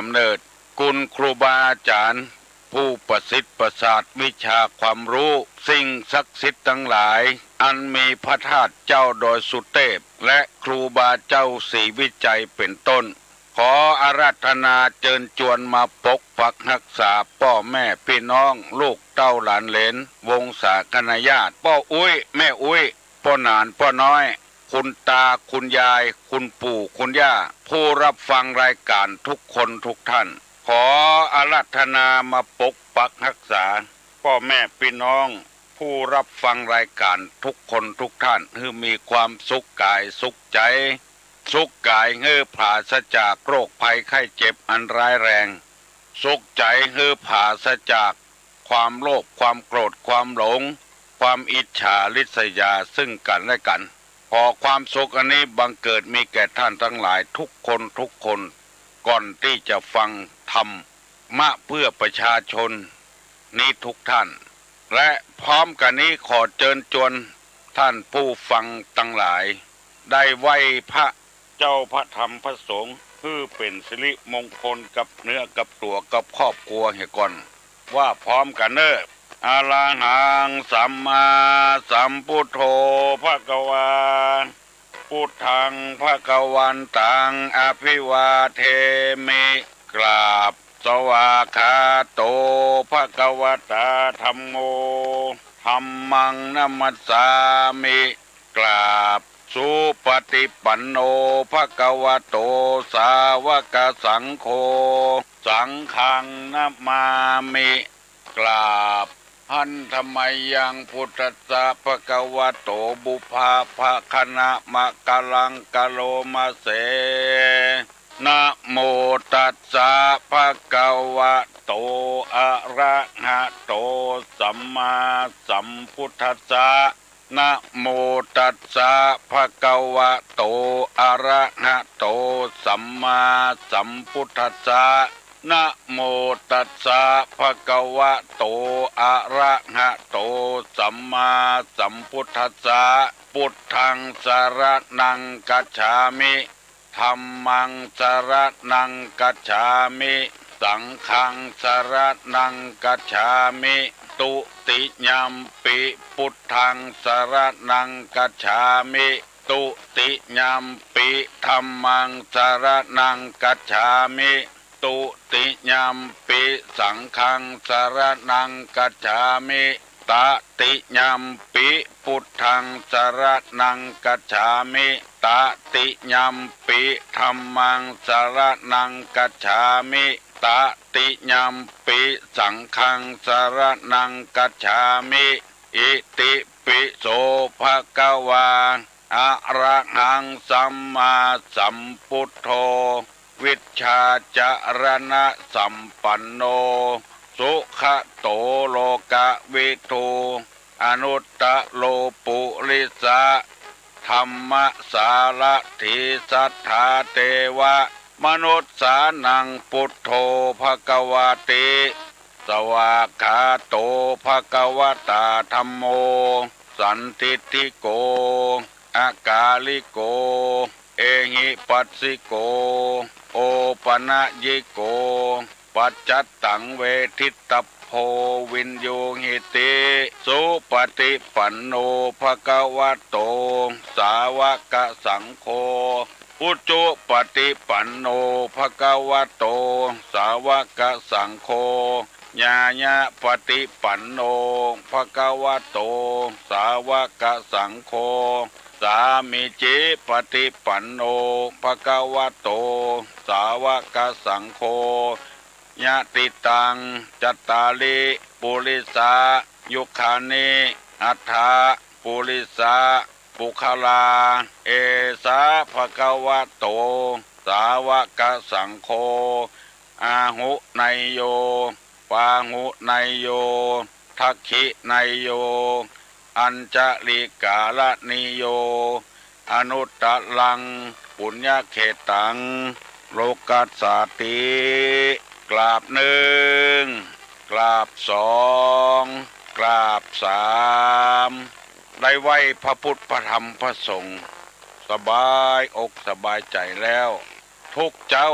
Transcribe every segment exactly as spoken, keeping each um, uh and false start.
ำเนิด คุณครูบาอาจ๋ารย์ ผู้ประสิทธิ์ประสาทวิชาความรู้ สิ่งศักดิ์สิทธิ์ตังหลาย อันมีพระธาตุเจ้าดอยสุเทพ และครูบาเจ้าศรีวิชัยเป็นต้น ขออาราธนาเจิญจวนมาปกปักฮักษาป้อแม่ปี้น้อง ลูกเต้าหลานเหลน วงศาคณาญาติ ป้ออุ๊ย แม่อุ๊ย ป้อหนาน ป้อน้อย คุณตา คุณยาย คุณปู่ คุณย่า ผู้รับฟังรายการทุกคนทุกท่าน ขออาราธนามาปกปักฮักษาป้อแม่ปี้น้อง ผู้รับฟังรายการทุกคนทุกท่าน หื้อมีความสุขกายสุขใจ๋ สุขกายหื้อผราศจากโรคภัยไข้เจ็บอันร้ายแรง สุขใจ๋หื้อผราศจากความโลภ ความโกรธ ความหลง ความอิจฉาริษยาซึ่งกั๋นและกั๋น ขอความสุขอันนี้บังเกิดมีแก่ท่านตังหลายทุกคนทุกคน ก่อนตี้จะฟังธรรมะเพื่อประชาชนนี้ทุกท่าน และพร้อมกั๋นนี้ขอเจิญจวนท่านผู้ฟังตังหลาย ได้ไหว้พระเจ้าพระธรรมพระสงฆ์ หื้อเป๋นสิริมงคลกับเนื้อกับตั๋วกับครอบครัวเหียก่อน ว่าพร้อมกั๋นเน่อ Arahaṃ sammāsambuddho bhagavā, buddhaṃ bhagavantaṃ abhivādemi. กราบ Svākkhāto bhagavatā dhammo, dhammaṃ namassāmi. กราบ Supaṭipanno bhagavato sāvakasaṅgho, saṅghaṃ namāmi. กราบ Handa mayaṃ buddhassa bhagavato pubbabhāganamakkhaṃ karoma se. Namo tassa bhagavato arahato sammāsambuddhassa. Namo tassa bhagavato arahato sammāsambuddhassa. Namo tassa bhagavato arahato sammāsambuddhassa. Buddhaṃ saraṇaṃ gacchāmi. Dhammaṃ saraṇaṃ gacchāmi. Saṅghaṃ saraṇaṃ gacchāmi. Dutiyampi buddhaṃ saraṇaṃ gacchāmi. Dutiyampi dhammaṃ saraṇaṃ gacchāmi. Dutiyampi saṅghaṃ saraṇaṃ gacchāmi. Tatiyampi buddhaṃ saraṇaṃ gacchāmi. Tatiyampi dhammaṃ saraṇaṃ gacchāmi. Tatiyampi saṅghaṃ saraṇaṃ gacchāmi. Itipi so bhagavā arahaṃ sammāsambuddho vijjācaraṇasampanno sugato lokavidū anuttaro purisadammasārathi satthā devamanussānaṃ buddho bhagavāti. Svākkhāto bhagavatā dhammo sandiṭṭhiko akāliko ehipassiko opanayiko paccattaṃ veditabbo viññūhīti. Supaṭipanno bhagavato sāvakasaṅgho, ujupaṭipanno bhagavato sāvakasaṅgho, ñāyapaṭipanno bhagavato sāvakasaṅgho, sāmīcipaṭipanno bhagavato sāvakasaṅgho, yadidaṃ cattāri purisayugāni aṭṭha purisapuggalā, esa bhagavato sāvakasaṅgho, āhuneyyo pāhuneyyo dakkhiṇeyyo añjalikaraṇīyo anuttaraṃ puññakkhettaṃ lokassāti. กราบหนึ่ง กราบสอง กราบสาม ได้ไหว้พระพุทธพระธรรมพระสงฆ์ สบายอกสบายใจ๋แล้ว ทุกเจ๊า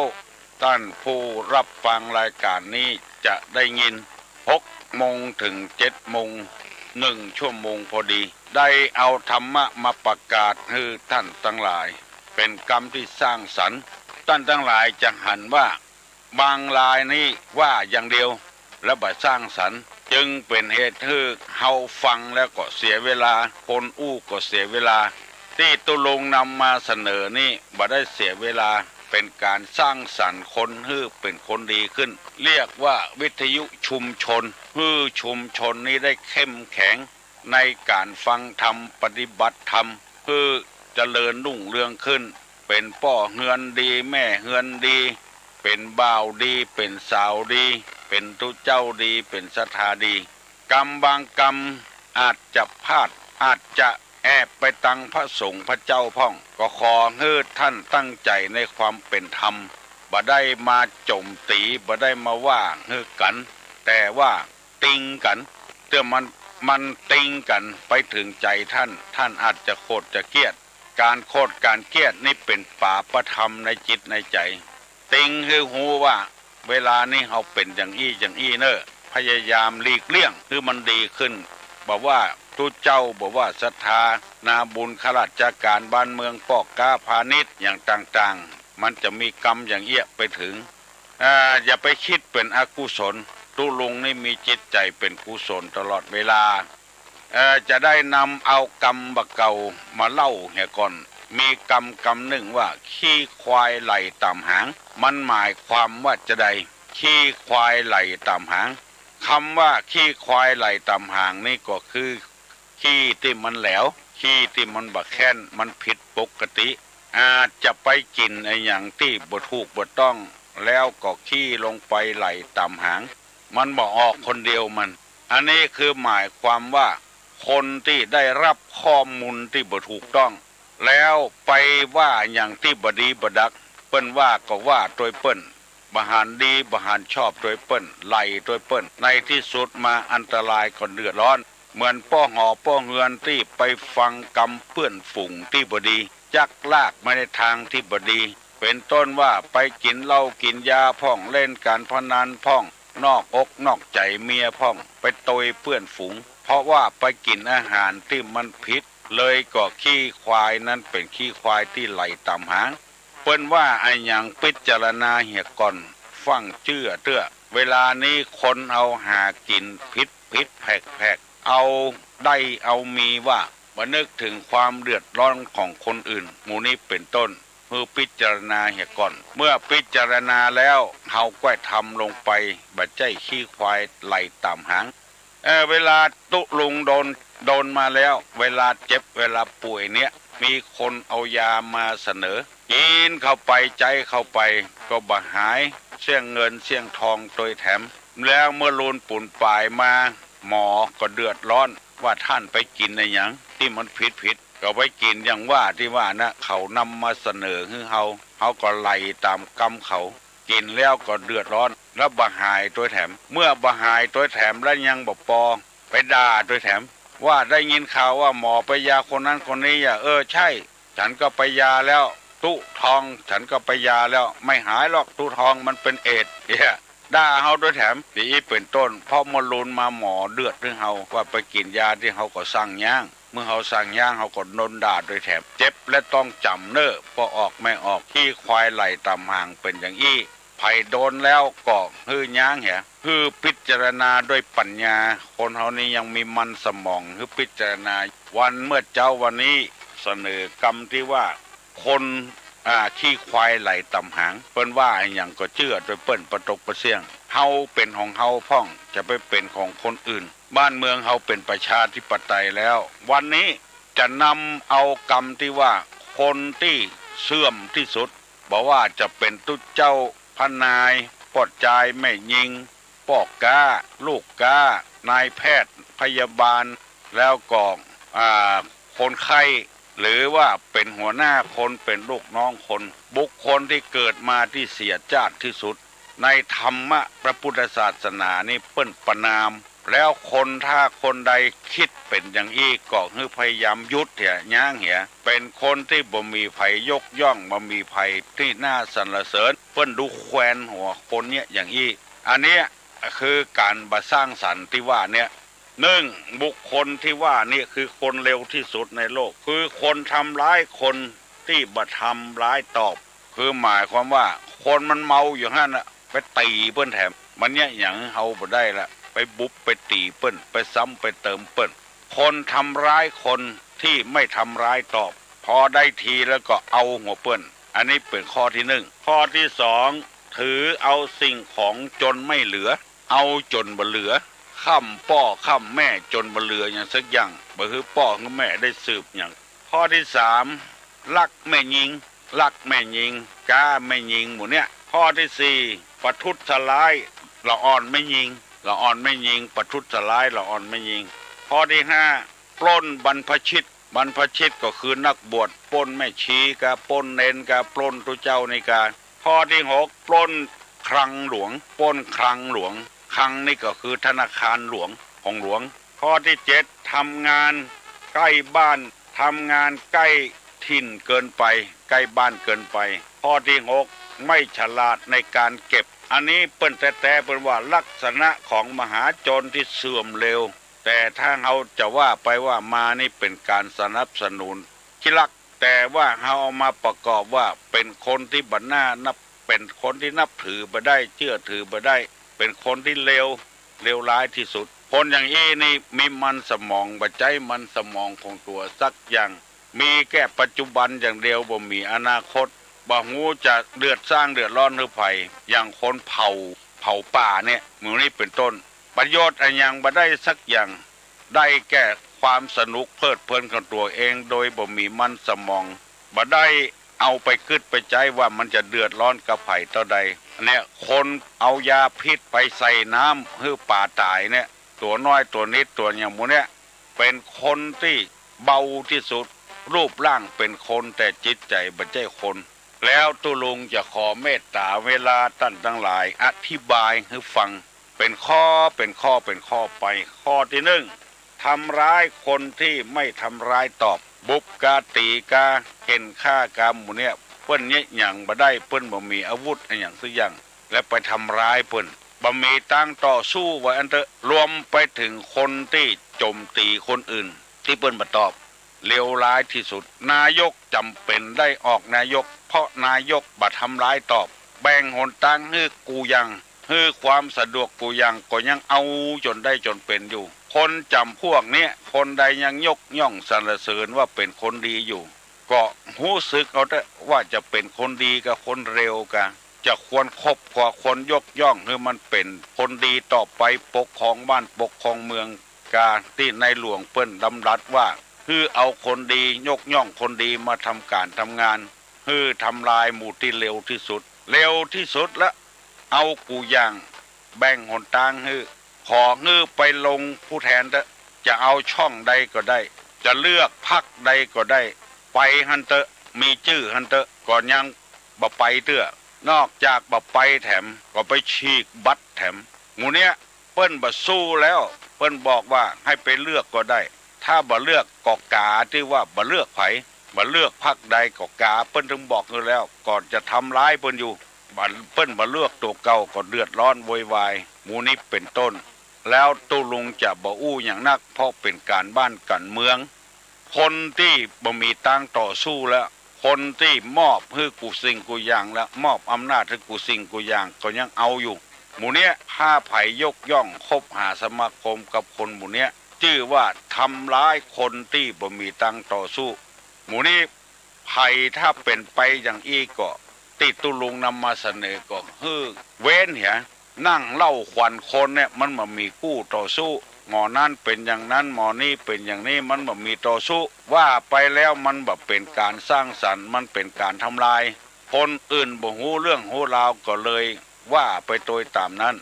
ต้านผู้ฮับฟังรายก๋านนี้จะได้ยิน หกโมงเถิงเจ็ดโมง นึ่งชั่วโมงพอดี ได้เอาธรรมะมาประกาศหื้อต้านตังหลาย เป๋นกำตี้สร้างสรรค์ ต้านตังหลายจะหันว่า บางรายนี้ว่าอย่างเดียว และบ่สร้างสรรค์ จึงเป๋นเหตุหื้อเฮาฟังแล้วก็เสียเวลา คนอู้ก็เสียเวลา ตี้ตุ๊ลุงนำมาเสนอนี้บ่ได้เสียเวลา เป๋นก๋านสร้างสรรค์คนหื้อเป๋นคนดีขึ้น เรียกว่าวิทยุชุมชน หื้อชุมชนนี้ได้เข้มแข็ง ในก๋านฟังธรรมปฏิบัติธรรม หื้อเจริญรุ่งเรืองขึ้น เป๋นป้อเฮือนดี แม่เฮือนดี เป๋นบ่าวดี เป๋นสาวดี เป๋นตุ๊เจ้าดี เป๋นศรัทธาดี กำบางกำอาจจะพลาด อาจจะแอบไปตังพระสงฆ์พระเจ้าพ่อง ก็ขอหื้อต้านตั้งใจ๋ในความเป๋นธรรม บ่ได้มาโจ๋มตี๋ บ่ได้มาว่าหื้อกั๋น แต่ว่า ติงกั๋น เตื้อมัน มันติงกั๋นไปเถิงใจ๋ต้าน ต้านอาจจะโขดจะเคียด ก๋านโขดก๋านเคียดนี้เป๋นปาปธรรมในจิตในใจ๋ ติงหื้อฮู้ว่า เวลานี้เฮาเป๋นอย่างอี้อย่างอี้เน่อ พยายามหลีกเลี่ยงหื้อมันดีขึ้น บ่ว่าตุ๊เจ้า บ่ว่าศรัทธา นาบุญ ข้าราชก๋าน บ้านเมือง ป้อก๊าพาณิชย์อย่างต่างๆ มันจะมีกำอย่างเอี้ยไปเถิง อ่า อย่าไปกึ๊ดเป๋นอกุศล ตุ๊ลุงนี่มีจิตใจ๋เป๋นกุศลตลอดเวลา เอ่อ จะได้นำเอากำบ่าเก่ามาเล่าเหียก่อน มีกำกำนึ่งว่า ขี้ควายไหล่ต่ำหาง มันหมายความว่าจาใด ขี้ควายไหล่ต่ำหาง กำว่าขี้ควายไหล่ต่ำหางนี้ก็คือ ขี้ตี้มันแหลว ขี้ตี้มันบ่แค่น มันผิดปกติ อาจจะไปกิ๋นอะหยังตี้บ่ถูกบ่ต้อง แล้วก็ขี้ลงไปไหล่ต่ำหาง มันบ่ออกคนเดียวมัน อันนี้คือหมายความว่า คนตี้ได้ฮับข้อมูลตี้บ่ถูกต้อง แล้วไปว่าอย่างตี้บ่ดีบ่ดัก เปิ้นว่าก็ว่าตวยเปิ้น บ่หันดีบ่หันชอบตวยเปิ้น ไหล่ตวยเปิ้น ในตี้สุดมาอันตรายก็เดือดร้อน เหมือนป้อหอป้อเฮือนตี้ไปฟังกำเปื้อนฝูงตี้บ่ดี จักลากมาในตางตี้บ่ดี เป๋นต้นว่าไปกิ๋นเหล้ากิ๋นยาพ่อง เล่นก๋านพนันพ่อง นอกอกนอกใจ๋เมียพ่อง ไปตวยเปื้อนฝูง เพราะว่าไปกิ๋นอาหารตี้มันผิด เลยก็ขี้ควายนั้นเป๋นขี้ควายตี้ไหล่ต่ำหาง เปิ้นว่าอะหยัง พิจารณาเหียก่อน ฟั่งเจื้อเตื้อ เวลานี้คนเฮาหากิ๋นผิดๆ แผกๆ เอาได้เอามีว่า บ่นึกเถิงความเดือดร้อนของคนอื่น หมู่นี้เป๋นต้น หื้อพิจารณาเหียก่อน เมื่อพิจารณาแล้ว เฮาก้อยทำลงไป บ่ใจ้ขี้ควายไหล่ต่ำหาง เอ่อ เวลาตุ๊ลุงโดน โดนมาแล้ว เวลาเจ็บ เวลาป่วยเนี่ย มีคนเอายามาเสนอ กิ๋นเข้าไป ใจ๊เข้าไป ก็บ่หาย เสี้ยงเงินเสี้ยงทองตวยแถม แล้วเมื่อลูนปูนป๋ายมา หมอก็เดือดร้อน ว่าต้านไปกิ๋นอะหยังตี้มันผิดๆ ก็ไปกิ๋นอย่างว่าตี้ว่านะ เขานำมาเสนอหื้อเฮา เฮาก็ไหล่ต๋ามกำเขา กิ๋นแล้วก็เดือดร้อน แล้วบ่หายตวยแถม เมื่อบ่หายตวยแถมแล้วยังบ่ปอ ไปด่าตวยแถม ว่าได้ยินข่าวว่าหมอไปยาคนนั้นคนนี้อะ เออ ใช่ ฉันก็ไปยาแล้ว ตุ๊ทอง ฉันก็ไปยาแล้ว ไม่หายหรอกตุ๊ทอง มันเป๋นเอดส์ เหีย ด่าเฮาตวยแถม ตี้อี้เป๋นต้น เพราะเมื่อลูนมาหมอเดือดหื้อเฮา ว่าไปกิ๋นยาตี้เฮาก็ซังย้าง เมื่อเฮาซังย้าง เฮาก็โดนด่าตวยแถม เจ็บและต้องจ๋ำเน่อ ป้อออกแม่ออก ขี้ควายไหล่ต่ำหางเป๋นอย่างอี้ ใผโดนแล้วก็หื้อย้างเหีย หื้อพิจารณาด้วยปั๋ญญา คนเฮานี้ยังมีมันสมอง หื้อพิจารณา วันเมื่อเจ๊าวันนี้ เสนอกำตี้ว่า คน อ่า ขี้ควายไหล่ต่ำหาง เปิ้นว่าอะหยังก็เจื้อตวยเปิ้นปะตกปะเสี้ยง เฮาเป๋นของเฮาพ่อง จะไปเป๋นของคนอื่น บ้านเมืองเฮาเป๋นประชาธิปไตยแล้ว วันนี้จะนำเอากำตี้ว่า คนตี้เสื่อมตี้สุด บ่ว่าจะเป๋นตุ๊เจ้า พระนาย ป้อจายแม่ญิง ป้อก๊า ลูกก๊า นายแพทย์ พยาบาล แล้วก็ อ่า คนไข้ หรือว่าเป๋นหัวหน้าคน เป๋นลูกน้องคน บุคคลตี้เกิดมาตี้เสียจ้าดตี้สุด ในธรรมะพระพุทธศาสนานี้เปิ้นประณาม แล้วคนถ้าคนใดกึ๊ดเป๋นอย่างอี้ก็หื้อพยายามหยุดเหีย ยั้งเหีย เป๋นคนตี้บ่มีใผยกย่อง บ่มีใผตี้น่าสรรเสริญ เปิ้นดูแควนหัวคนเนี้ยอย่างอี้ อันเนี้ยคือก๋านบ่สร้างสรรค์ตี้ว่าเนี้ย นึ่ง บุคคลตี้ว่านี้คือคนเลวตี้สุดในโลก คือคนทำร้ายคนตี้บ่ทำร้ายตอบ คือหมายความว่าคนมันเมาอยู่หั้นน่ะ ไปตี๋เปิ้นแถม มันเยียะหยังหื้อเฮาบ่ได้ละ ไปบุบไปตี๋เปิ้น ไปซ้ำไปเติมเปิ้น คนทำร้ายคนตี้ไม่ทำร้ายตอบ พอได้ทีแล้วก็เอาหัวเปิ้น อันนี้เป๋นข้อตี้นึ่ง ข้อตี้สอง ถือเอาสิ่งของจ๋นไม่เหลือ เอาจ๋นบ่เหลือ ค้ำป้อค้ำแม่จ๋นบ่เหลือหยังสักอย่าง บ่หื้อป้อหื้อแม่ได้สืบหยัง ข้อตี้สาม ฮักแม่ญิง ฮักแม่ญิง ก๊าแม่ญิงหมู่เนี้ย ข้อตี้สี่ ประทุษร้าย ละอ่อนแม่ญิง ละอ่อนแม่ญิง ประทุษร้าย ละอ่อนแม่ญิง ข้อตี้ห้า ปล้นบรรพชิต บรรพชิตก็คือนักบวช ปล้นแม่ชีกา ปล้นเณรกา ปล้นตุ๊เจ้านี่กา ข้อตี้หก ปล้นคลังหลวง ปล้นคลังหลวง คลังนี่ก็คือธนาคารหลวง ของหลวง ข้อตี้เจ็ด ทำงานใก้บ้าน ทำงานใก้ถิ่นเกินไป ใก้บ้านเกินไป ข้อตี้หก ไม่ฉลาดในก๋านเก็บ อันนี้เปิ้นแต๊ๆ เปิ้นว่าลักษณะของมหาโจรตี้เสื่อมเลว แต่ถ้าเฮาจะว่าไปว่ามานี่เป๋นก๋านสนับสนุนขี้ลัก แต่ว่าเฮาเอามาประกอบว่าเป๋นคนตี้บ่น่านับ เป๋นคนตี้นับถือบ่ได้ เจื้อถือบ่ได้ เป๋นคนตี้เลว เลวร้ายตี้สุด คนอย่างอี้นี่มีมันสมอง บ่ใจ๊มันสมองของตั๋วสักอย่าง มีแก่ปัจจุบันอย่างเดียว บ่มีอนาคต บ่ฮู้จะเดือด สร้างเดือดร้อนหื้อใผ อย่างคนเผา เผาป่าเนี่ย หมู่นี้เป๋นต้น ประโยชน์อะหยังบ่ได้สักอย่าง ได้แก่ความสนุกเพลิดเพลินของตั๋วเอง โดยบ่มีมันสมอง บ่ได้เอาไปกึ๊ดไปใจ๊ว่ามันจะเดือดร้อนกับใผเต้าใด เนี่ย คนเอายาพิษไปใส่น้ำหื้อป๋าต๋ายเนี่ย ตั๋วน้อยตั๋วนิดตั๋วอย่างหมู่เนี้ย เป๋นคนตี้เบาตี้สุด รูปร่างเป๋นคนแต่จิตใจ๋บ่ใจ้คน แล้วตุ๊ลุงจะขอเมตต๋าเวลาต้านตังหลายอธิบายหื้อฟัง เป๋นข้อ เป๋นข้อ เป๋นข้อไป ข้อตี้นึ่ง ทำร้ายคนตี้ไม่ทำร้ายตอบ บุบกา ตี๋กา เข่นฆ่ากา หมู่เนี้ย เปิ้นเยียะหยังบ่ได้ เปิ้นบ่มีอาวุธอะหยังสักอย่าง แล้วไปทำร้ายเปิ้น บ่มีตางต่อสู้ ว่าอั้นเต๊อะ รวมไปเถิงคนตี้โจ๋มตี๋คนอื่น ตี้เปิ้นบ่ตอบ เลวร้ายตี้สุด นายกจ๋ำเป๋นได้ออกนายก เพราะนายกบ่ทำร้ายตอบ แบ่งหนตางหื้อกู้อย่าง หื้อความสะดวกกู้อย่าง ก็ยังเอาจ๋นได้จ๋นเป๋นอยู่ คนจ๋ำพวกเนี้ย คนใดยังยกย่องสรรเสริญว่าเป๋นคนดีอยู่ ก็ฮู้สึกเอาเต๊อะ ว่าจะเป๋นคนดีกา คนเลวกา จะควรคบกับคนยกย่องหื้อมันเป๋นคนดีต่อไป ปกครองบ้านปกครองเมืองกา ตี้ในหลวงเปิ้นดำรัสว่า หื้อเอาคนดี ยกย่องคนดีมาทำก๋านทำงาน หื้อทำลายหมู่ตี้เลวตี้สุด เลวตี้สุดละ เอากู้อย่าง แบ่งหนตางหื้อ ขอหื้อไปลงผู้แทนเต๊อะ จะเอาช่องใดก็ได้ จะเลือกพรรคใดก็ได้ ไปหั้นเต๊อะ มีจื้อหั้นเต๊อะ ก็ยังบ่ไปเตื้อ นอกจากบ่ไปแถม ก็ไปฉีกบัตรแถม หมู่เนี้ย เปิ้นบ่สู้แล้ว เปิ้นบอกว่าหื้อไปเลือกก็ได้ ถ้าบ่เลือกก็กา ตี้ว่าบ่เลือกใผ บ่เลือกพรรคใดก็กา เปิ้นตึงบอกหื้อแล้ว ก่อนจะทำร้ายเปิ้นอยู่ บ่ เปิ้นบ่เลือกตั๋วเก่าก็เดือดร้อนโวยวาย หมู่นี้เป๋นต้น แล้วตุ๊ลุงจะบ่อู้หยังนัก เพราะเป๋นก๋านบ้านก๋านเมือง คนตี้บ่มีตางต่อสู้แล้ว คนตี้มอบหื้อกู้สิ่งกู้อย่างแล้ว มอบอำนาจหื้อกู้สิ่งกู้อย่าง ก็ยังเอาอยู่ หมู่เนี้ย ถ้าใผยกย่องคบหาสมาคมกับคนหมู่เนี้ย จื้อว่าทำร้ายคนตี้บ่มีตางต่อสู้ หมู่นี้ ใผถ้าเป๋นไปอย่างอี้ก็ ตี้ตุ๊ลุงนำมาเสนอก็หื้อเว้นเหีย นั่งเล่าขวัญคนเนี่ย มันบ่มีกู้ต่อสู้ หมอนั้นเป๋นอย่างนั้น หมอนี้เป๋นอย่างนี้ มันบ่มีต่อสู้ ว่าไปแล้วมันบ่เป๋นก๋านสร้างสรรค์ มันเป๋นก๋านทำลาย คนอื่นบ่ฮู้เรื่องฮู้ราวก็เลยว่าไปโตยต๋ามนั้น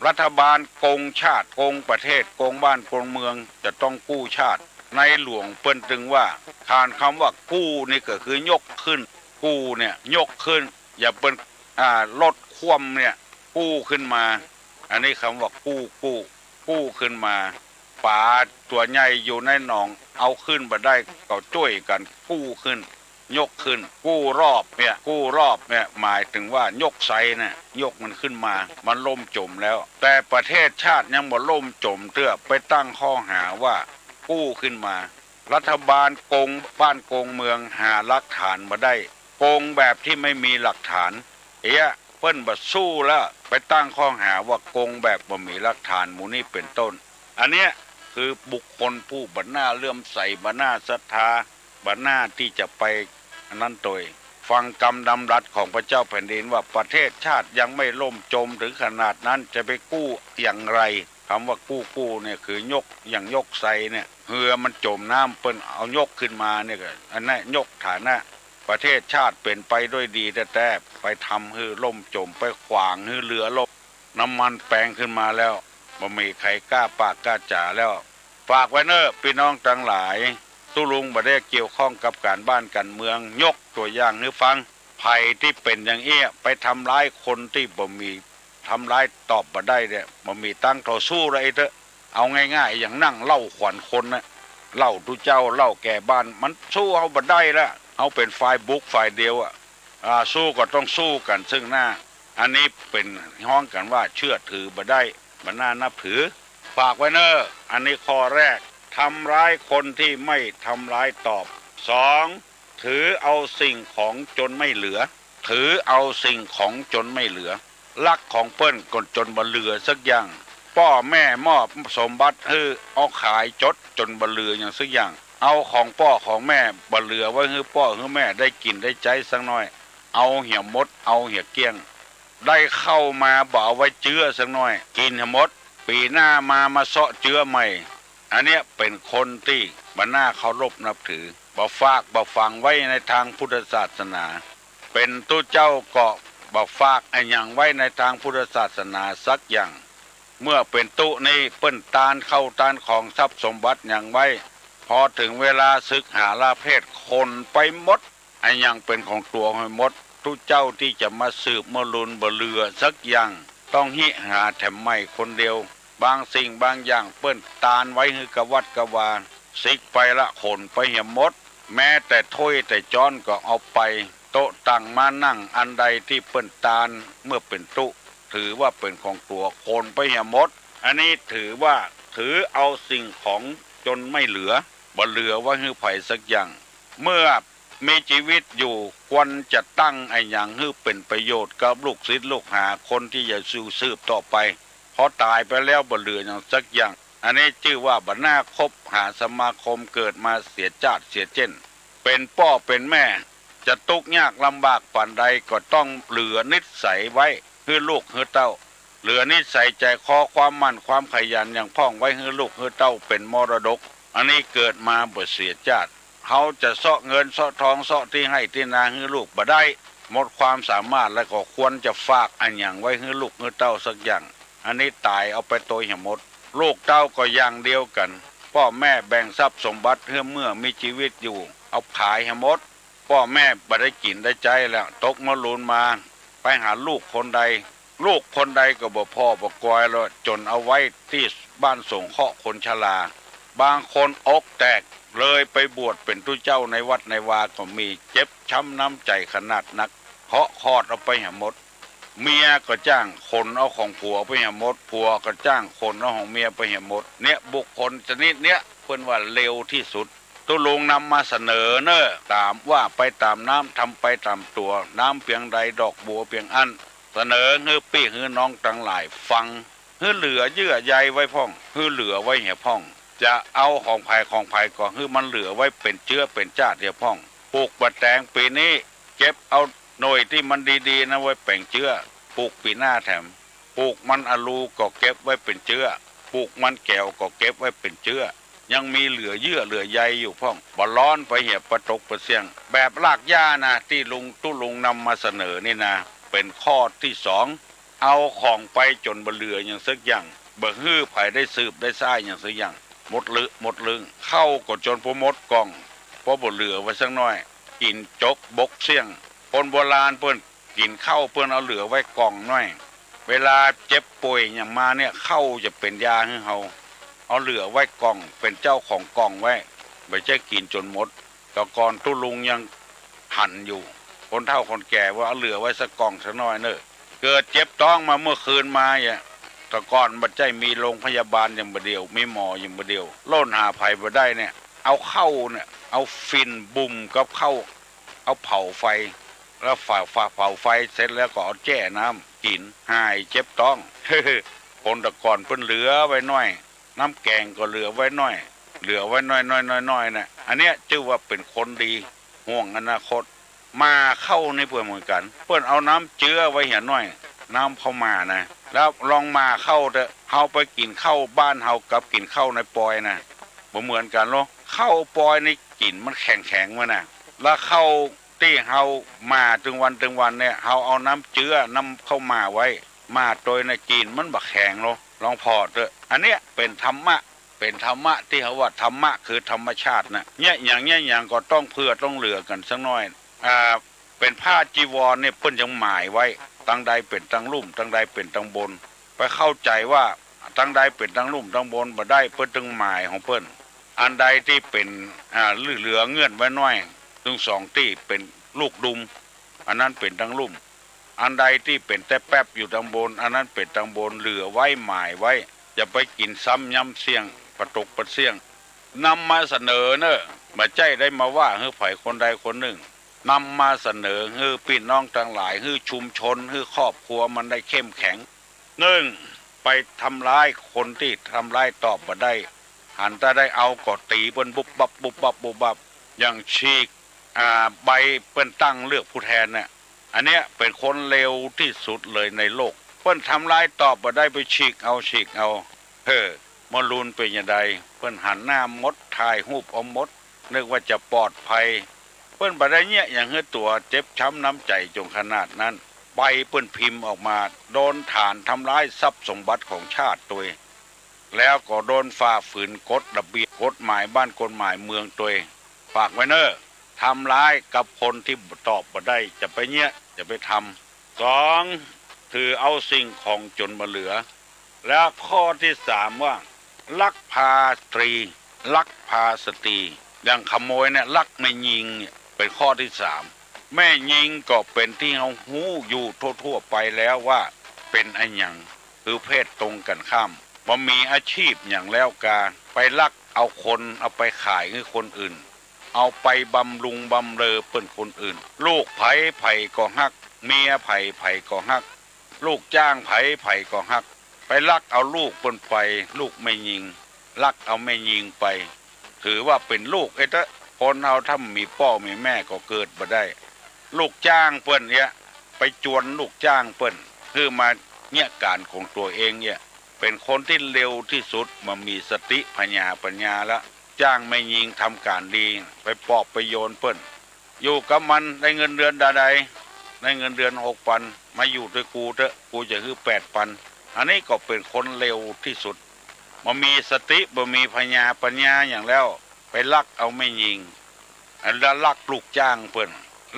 รัฐบาลโกงชาติ โกงประเทศ โกงบ้านโกงเมือง จะต้องกู้ชาติ ในหลวงเปิ้นตึงว่า ขานคำว่ากู้นี่ก็คือยกขึ้น กู้เนี่ยยกขึ้น อย่าเปิ้น อ่า รถคว่ำเนี่ย กู้ขึ้นมา อันนี้คำว่ากู้ กู้ กู้ขึ้นมา ป๋าตั๋วใหญ่อยู่ในหนอง เอาขึ้นบ่ได้ ก็จ้วยกั๋นกู้ขึ้น ยกขึ้น กู้รอบเนี่ย กู้รอบเนี่ย หมายถึงว่ายกไซน่ะ ยกมันขึ้นมา มันล่มจ๋มแล้ว แต่ประเทศชาติยังบ่ล่มจ๋มเตื้อ ไปตั้งข้อหาว่ากู้ขึ้นมา รัฐบาลโกงบ้านโกงเมือง หาหลักฐานบ่ได้ โกงแบบตี้ไม่มีหลักฐาน เอี้ยะ เปิ้นบ่สู้แล้ว ไปตั้งข้อหาว่าโกงแบบบ่มีหลักฐาน หมู่นี้เป๋นต้น อันเนี้ยคือบุคคลผู้บ่น่าเลื่อมใส บ่น่าศรัทธา บ่น่าตี้จะไปอันนั้นตวย ฟังกำดำรัสของพระเจ้าแผ่นดินว่า ประเทศชาติยังไม่ล่มจมถึงขนาดนั้น จะไปกู้อย่างไร กำว่ากู้ กู้เนี่ยคือยก อย่างยกไซเนี่ย เฮือมันจ๋มน้ำ เปิ้นเอายกขึ้นมาเนี่ยก็ อันนั้นยกฐานะ ประเทศชาติเป๋นไปด้วยดีแต๊ๆ ไปทำหื้อล่มจ๋ม ไปขวางหื้อเฮือล่ม น้ำมันแปงขึ้นมาแล้ว บ่มีใผกล้าปากกล้าจ๋าแล้ว ฝากไว้เน่อปี้น้องตังหลาย ตุ๊ลุงบ่ได้เกี่ยวข้องกับก๋านบ้านก๋านเมือง ยกตั๋วอย่างหื้อฟัง ใผตี้เป๋นอย่างเอี้ย ไปทำร้ายคนตี้บ่มี ทำร้ายตอบบ่ได้เนี่ย บ่มีตังค์ต่อสู้แล้ว ไอ้เต๊อะ เอาง่ายๆ อย่างนั่งเล่าขวัญคนน่ะ เล่าตุ๊เจ้า เล่าแก่บ้าน มันสู้เฮาบ่ได้ละ เฮาเป๋นฝ่ายบุกฝ่ายเดียวอะ อ่า สู้ก็ต้องสู้กั๋นซึ่งหน้า อันนี้เป๋นฮ้องกั๋นว่าเชื่อถือบ่ได้ บ่น่านับถือ ฝากไว้เน่อ อันนี้ข้อแรก ทำร้ายคนตี้ไม่ทำร้ายตอบ สอง ถือเอาสิ่งของจนไม่เหลือ ถือเอาสิ่งของจนไม่เหลือ ลักของเปิ้นก็จนบ่เหลือสักอย่าง ป้อแม่มอบสมบัติหื้อ เอาขายจดจนบ่เหลืออย่างสักอย่าง เอาของป้อของแม่บ่เหลือไว้หื้อป้อหื้อแม่ได้กิ๋นได้ใจ๊สักหน้อย เอาเหียหมด เอาเหียเกลี้ยง ได้ข้าวมาบ่เอาไว้เจื๊อสักหน้อย กิ๋นเหียหมด ปี๋หน้ามา มาเซาะเจื๊อใหม่ อันเนี้ยเป๋นคนตี้บ่น่าเคารพนับถือ บ่ฝากบ่ฝังไว้ในตางพุทธศาสนา เป๋นตุ๊เจ้าก็บ่ฝากอะหยังไว้ในตางพุทธศาสนาสักอย่าง เมื่อเป๋นตุ๊นี่เปิ้นตานข้าวตานของทรัพย์สมบัติหยังไว้ พอเถิงเวลาสึกหาลาเพศขนไปหมด อะหยังเป๋นของตั๋วไปหมด ตุ๊เจ้าตี้จะมาสืบมาลุนบ่เหลือสักอย่าง ต้องหิหาแถมใหม่คนเดียว บางสิ่งบางอย่างเปิ้นตานไว้หื้อกะวัดกะวา สิกไปละขนไปเหียหมด แม้แต่ถ้วยแต่จ๊อนก็เอาไป โต๊ะตั๋งม้านั่งอันใดตี้เปิ้นตานเมื่อเป๋นตุ๊ ถือว่าเป๋นของตั๋ว ขนไปเหียหมด อันนี้ถือว่าถือเอาสิ่งของจนไม่เหลือ บ่เหลือไว้หื้อใผสักอย่าง เมื่อมีจีวิตอยู่ควรจะตั้งอะหยังหื้อเป๋นประโยชน์กับลูกศิษย์ลูกหาคนตี้จะอยู่สืบต่อไป พอต๋ายไปแล้วบ่เหลือหยังสักอย่าง อันนี้จื้อว่าบ่น่าคบหาสมาคม เกิดมาเสียจ้าดเสียเจ๊น เป๋นป้อเป๋นแม่ จะตุ๊กยากลำบากปานใดก็ต้องเหลือนิสัยไว้หื้อลูกหื้อเต้า เหลือนิสัยใจ๋คอความหมั่นความขยันอย่างพ่องไว้หื้อลูกหื้อเต้าเป๋นมรดก อันนี้เกิดมาบ่เสียจ้าด เฮาจะเซาะเงินเซาะทองเซาะตี้ไฮ่ตี้นาหื้อลูกบ่ได้ หมดความสามารถแล้วก็ควรจะฝากอะหยังไว้หื้อลูกหื้อเต้าสักอย่าง อันนี้ต๋ายเอาไปตวยเหียหมด ลูกเต้าก็อย่างเดียวกั๋น ป้อแม่แบ่งทรัพย์สมบัติหื้อเมื่อมีจีวิตอยู่ เอาขายเหียหมด ป้อแม่บ่ได้กิ๋นได้ใจ๊แล้ว ตกมะลูนมา ไปหาลูกคนใด ลูกคนใดก็บ่ผ่อบ่กอยแล้ว จ๋นเอาไว้ตี้บ้านสงเคราะห์คนชรา บางคนอกแตกเลยไปบวชเป๋นตุ๊เจ้าในวัดในวาก็มี เจ็บช้ำน้ำใจ๋ขนาดนัก เคราะห์คลอดเอาไปเหียหมด เมียก็จ้างขนเอาของผัวไปเหียหมด ผัวก็จ้างขนเอาของเมียไปเหียหมด เนี่ยบุคคลชนิดเนี้ยเปิ้นว่าเลวตี้สุด ตุ๊ลุงนำมาเสนอเน่อ ต๋ามว่าไปต๋ามน้ำ ทำไปต๋ามตั๋ว น้ำเปียงใดดอกบัวเปียงอั้น เสนอหื้อปี้หื้อน้องตังหลายฟัง หื้อเหลือเยื่อใยไว้พ่อง หื้อเหลือไว้เหียพ่อง จะเอาของใผของใผก็หื้อมันเหลือไว้เป๋นเจื๊อเป๋นจ้าดเหียพ่อง ปลูกบ่าแตงปี๋นี้ เก็บเอาหน่วยตี้มันดีๆ นั้นไว้เป๋นเจื๊อ ปลูกปี๋หน้าแถม ปลูกมันอะลูก็เก็บไว้เป๋นเจื๊อ ปลูกมันแก๋วก็เก็บไว้เป๋นเจื๊อ ยังมีเหลือเยื่อเหลือใยอยู่พ่อง บ่ร้อนไปเหียปะตกปะเสี้ยง แบบรากหญ้านะ ตี้ลุงตุ๊ลุงนำมาเสนอนี่นะ เป๋นข้อตี้สอง เอาของไปจ๋นบ่เหลือหยังสักอย่าง บ่หื้อใผได้สืบได้สร้ายหยังสักอย่าง หมดลึหมดลึง ข้าวก็จ๋นบ่หมดก่อง เพราะบ่เหลือไว้สักหน้อย กิ๋นจกบกเสี้ยง คนโบราณเปิ้นกิ๋นข้าวเปิ้นเอาเหลือไว้ก่องหน้อย เวลาเจ็บป่วยหยังมาเนี่ย ข้าวจะเป๋นยาหื้อเฮา เอาเหลือไว้ก่อง เป๋นเจ้าของก่องไว้ บ่ใจ้กิ๋นจ๋นหมด แต่ก่อนตุ๊ลุงยังหันอยู่ คนเฒ่าคนแก่ว่า เอาเหลือไว้สักก่องสักหน้อยเน่อ เกิดเจ็บต๊องมาเมื่อคืนมาเนี่ย แต่ก่อนบ่ใจ้มีโรงพยาบาลหยังบ่าเดี่ยว มีหมอหยังบ่าเดี่ยว โล่นหาใผบ่ได้เนี่ย เอาข้าวเนี่ย เอาฝิ่นบุ่มกับข้าว เอาเผาไฟ แล้วฝา ฝา เผาไฟเสร็จแล้วก็เอาแจ้น้ำกิ๋น หายเจ็บต๊อง คนแต่ก่อนเปิ้นเหลือไว้หน้อย น้ำแก๋งก็เหลือไว้หน้อย เหลือไว้หน้อยๆๆๆ น่ะ อันเนี้ยจื้อว่าเป๋นคนดี ห่วงอนาคต หม่าข้าวนี่เปิ้นเหมือนกั๋น เปิ้นเอาน้ำเจื้อไว้เหียหน้อย น้ำข้าวหม่านะ แล้วลองหม่าข้าวเต๊อะ เฮาไปกิ๋นข้าวบ้านเฮากับกิ๋นข้าวในปอยนะ บ่เหมือนกั๋นหรอก ข้าวปอยนี่กิ๋นมันแข็งๆ ไว้นะ แล้วข้าวตี้เฮาหม่าตึงวันตึงวันเนี่ย เฮาเอาน้ำเจื้อ น้ำข้าวหม่าไว้ หม่าตวยน่ะ กิ๋นมันบ่แข็งหรอก ลองผ่อเต๊อะ อันเนี้ยเป๋นธรรมะ เป๋นธรรมะตี้เฮาว่าธรรมะคือธรรมชาติน่ะ เยียะหยังเยียะหยังก็ต้องเผื่อต้องเหลือกั๋นสักหน้อย อ่า เป๋นผ้าจีวรเนี่ยเปิ้นยังหมายไว้ ตังใดเป๋นตังลุ่ม ตังใดเป๋นตังบน ไปเข้าใจ๋ว่าตังใดเป๋นตังลุ่มตังบนบ่ได้ เปิ้นตึงหมายของเปิ้น อันใดตี้เป๋น อ่า เหลือเงื่อนไว้หน้อย ตึงสองตี้เป๋นลูกดุม อันนั้นเป๋นตังลุ่ม อันใดตี้เป๋นแต๊แป๊บอยู่ตังบน อันนั้นเป๋นตังบน เหลือไว้หมายไว้ อย่าไปกิ๋นซ้ำย้ำเสี้ยง ปะตกปะเสี้ยง นำมาเสนอเน่อ บ่ใจ้ได้มาว่าหื้อใผคนใดคนนึ่ง นำมาเสนอหื้อปี้น้องตังหลาย หื้อชุมชน หื้อครอบครัวมันได้เข้มแข็ง นึ่ง ไปทำร้ายคนตี้ทำร้ายตอบบ่ได้ หันแต่ได้เอาก็ตี๋เปิ้นบุบบับบุบบับบุบบับ อย่างฉีก อ่า ใบเปิ้นตั้งเลือกผู้แทนเนี่ย อันเนี้ยเป๋นคนเลวตี้สุดเลยในโลก เปิ้นทำร้ายตอบบ่ได้ไปฉีกเอาฉีกเอา เฮ้อ เมื่อลูนเป๋นจาใด เปิ้นหันหน้าหมด ถ่ายรูปเอาหมด นึกว่าจะปลอดภัย เปิ้นบ่ได้เยียะหยังหื้อตั๋วเจ็บช้ำน้ำใจ๋จ๋งขนาดนั้น ใบเปิ้นพิมพ์ออกมา โดนฐานทำร้ายทรัพย์สมบัติของชาติตวย แล้วก็โดนฝ่าฝืนกฎระเบียบกฎหมายบ้านกฎหมายเมืองตวย ฝากไว้เน่อ ทำร้ายกับคนตี้ตอบบ่ได้ จะไปเยียะ จะไปทำ สอง ถือเอาสิ่งของจ๋นบ่เหลือ แล้วข้อตี้สามว่า ลักพาสตรี ลักพาสตรี อย่างขโมยเนี่ย ลักแม่ญิงเนี่ย เป๋นข้อตี้สาม แม่ญิงก็เป๋นตี้เฮาฮู้อยู่ทั่วๆ ไปแล้วว่าเป๋นอะหยัง คือเพศตรงกั๋นข้าม บ่มีอาชีพหยังแล้วกา ไปลักเอาคน เอาไปขายหื้อคนอื่น เอาไปบำรุงบำเรอเปิ้นคนอื่น ลูกใผใผก็ฮัก เมียใผใผก็ฮัก ลูกจ้างใผใผก็ฮัก ไปลักเอาลูกเปิ้นไป ลูกแม่ญิง ลักเอาแม่ญิงไป ถือว่าเป๋นลูกเต๊อะ คนเฮาถ้าบ่มีป้อมีแม่ก็เกิดบ่ได้ ลูกจ้างเปิ้นเนี่ย ไปจวนลูกจ้างเปิ้น หื้อมาเยียะก๋านของตั๋วเองเนี่ย เป๋นคนตี้เลวตี้สุด บ่มีสติผญาปั๋ญญาละ จ้างแม่ญิงทำก๋านดี ไปปลอบไปโยนเปิ้น อยู่กับมันได้เงินเดือนดาใด ได้เงินเดือนหกปัน มาอยู่ตวยกูเต๊อะ กูจะหื้อแปดปัน อันนี้ก็เป๋นคนเลวตี้สุด บ่มีสติ บ่มีผญาปั๋ญญาหยังแล้ว ไปลักเอาแม่ญิง อันละลักลูกจ้างเปิ้น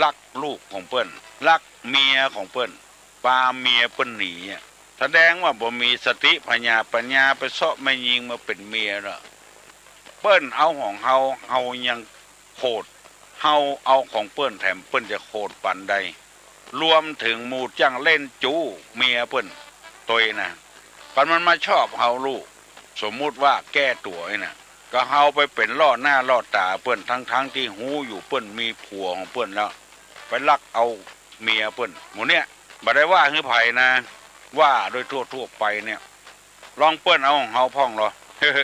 ลักลูกของเปิ้น ลักเมียของเปิ้น ปาเมียเปิ้นหนีอะ แสดงว่าบ่มีสติผญาปั๋ญญา ไปเซาะแม่ญิงมาเป๋นเมียเนาะ เปิ้นเอาของเฮา เฮายังโขด เฮาเอาของเปิ้นแถมเปิ้นจะโขดปานใด รวมเถิงหมู่จ้างเล่นจู๊เมียเปิ้นตวยนะ คันมันมาชอบเฮาลูก สมมุติว่าแก้ตั๋วนี่นะ ก็เฮาไปเป๋นล่อหน้าล่อต๋าเปิ้น ทั้งๆ ตี้ฮู้อยู่เปิ้นมีผัวของเปิ้นแล้ว ไปลักเอาเมียเปิ้น หมู่เนี้ย บ่ได้ว่าหื้อใผนะ ว่าโดยทั่วๆ ไปเนี่ย ลองเปิ้นเอาของเฮาพ่องลอ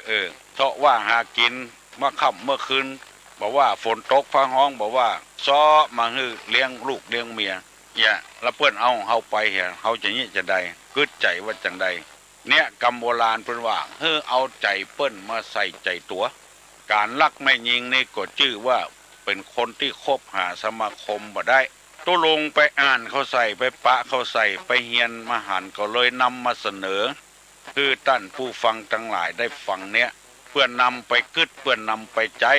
เออ เซาะว่าหากิ๋น เมื่อค่ำเมื่อคืน บ่ว่าฝนตกฟ้าฮ้อง บ่ว่า เซาะมาหื้อเลี้ยงลูกเลี้ยงเมีย เหีย แล้วเปิ้นเอาของเฮาไปเหีย เฮาจะเยียะจาใด กึ๊ดใจ๋ว่าจั่งใด เนี่ย กำโบราณเปิ้นว่า หื้อเอาใจ๋เปิ้นมาใส่ใจ๋ตั๋ว ก๋านลักแม่ญิงนี่ก็จื้อว่าเป๋นคนตี้คบหาสมาคมบ่ได้ ตุ๊ลุงไปอ่านเข้าใส่ ไปปะเข้าใส่ ไปเฮียนมาหัน ก็เลยนำมาเสนอ หื้อต้านผู้ฟังตังหลายได้ฟังเนี่ย เปื้อนำไปกึ๊ด เปื้อนำไปใจ๊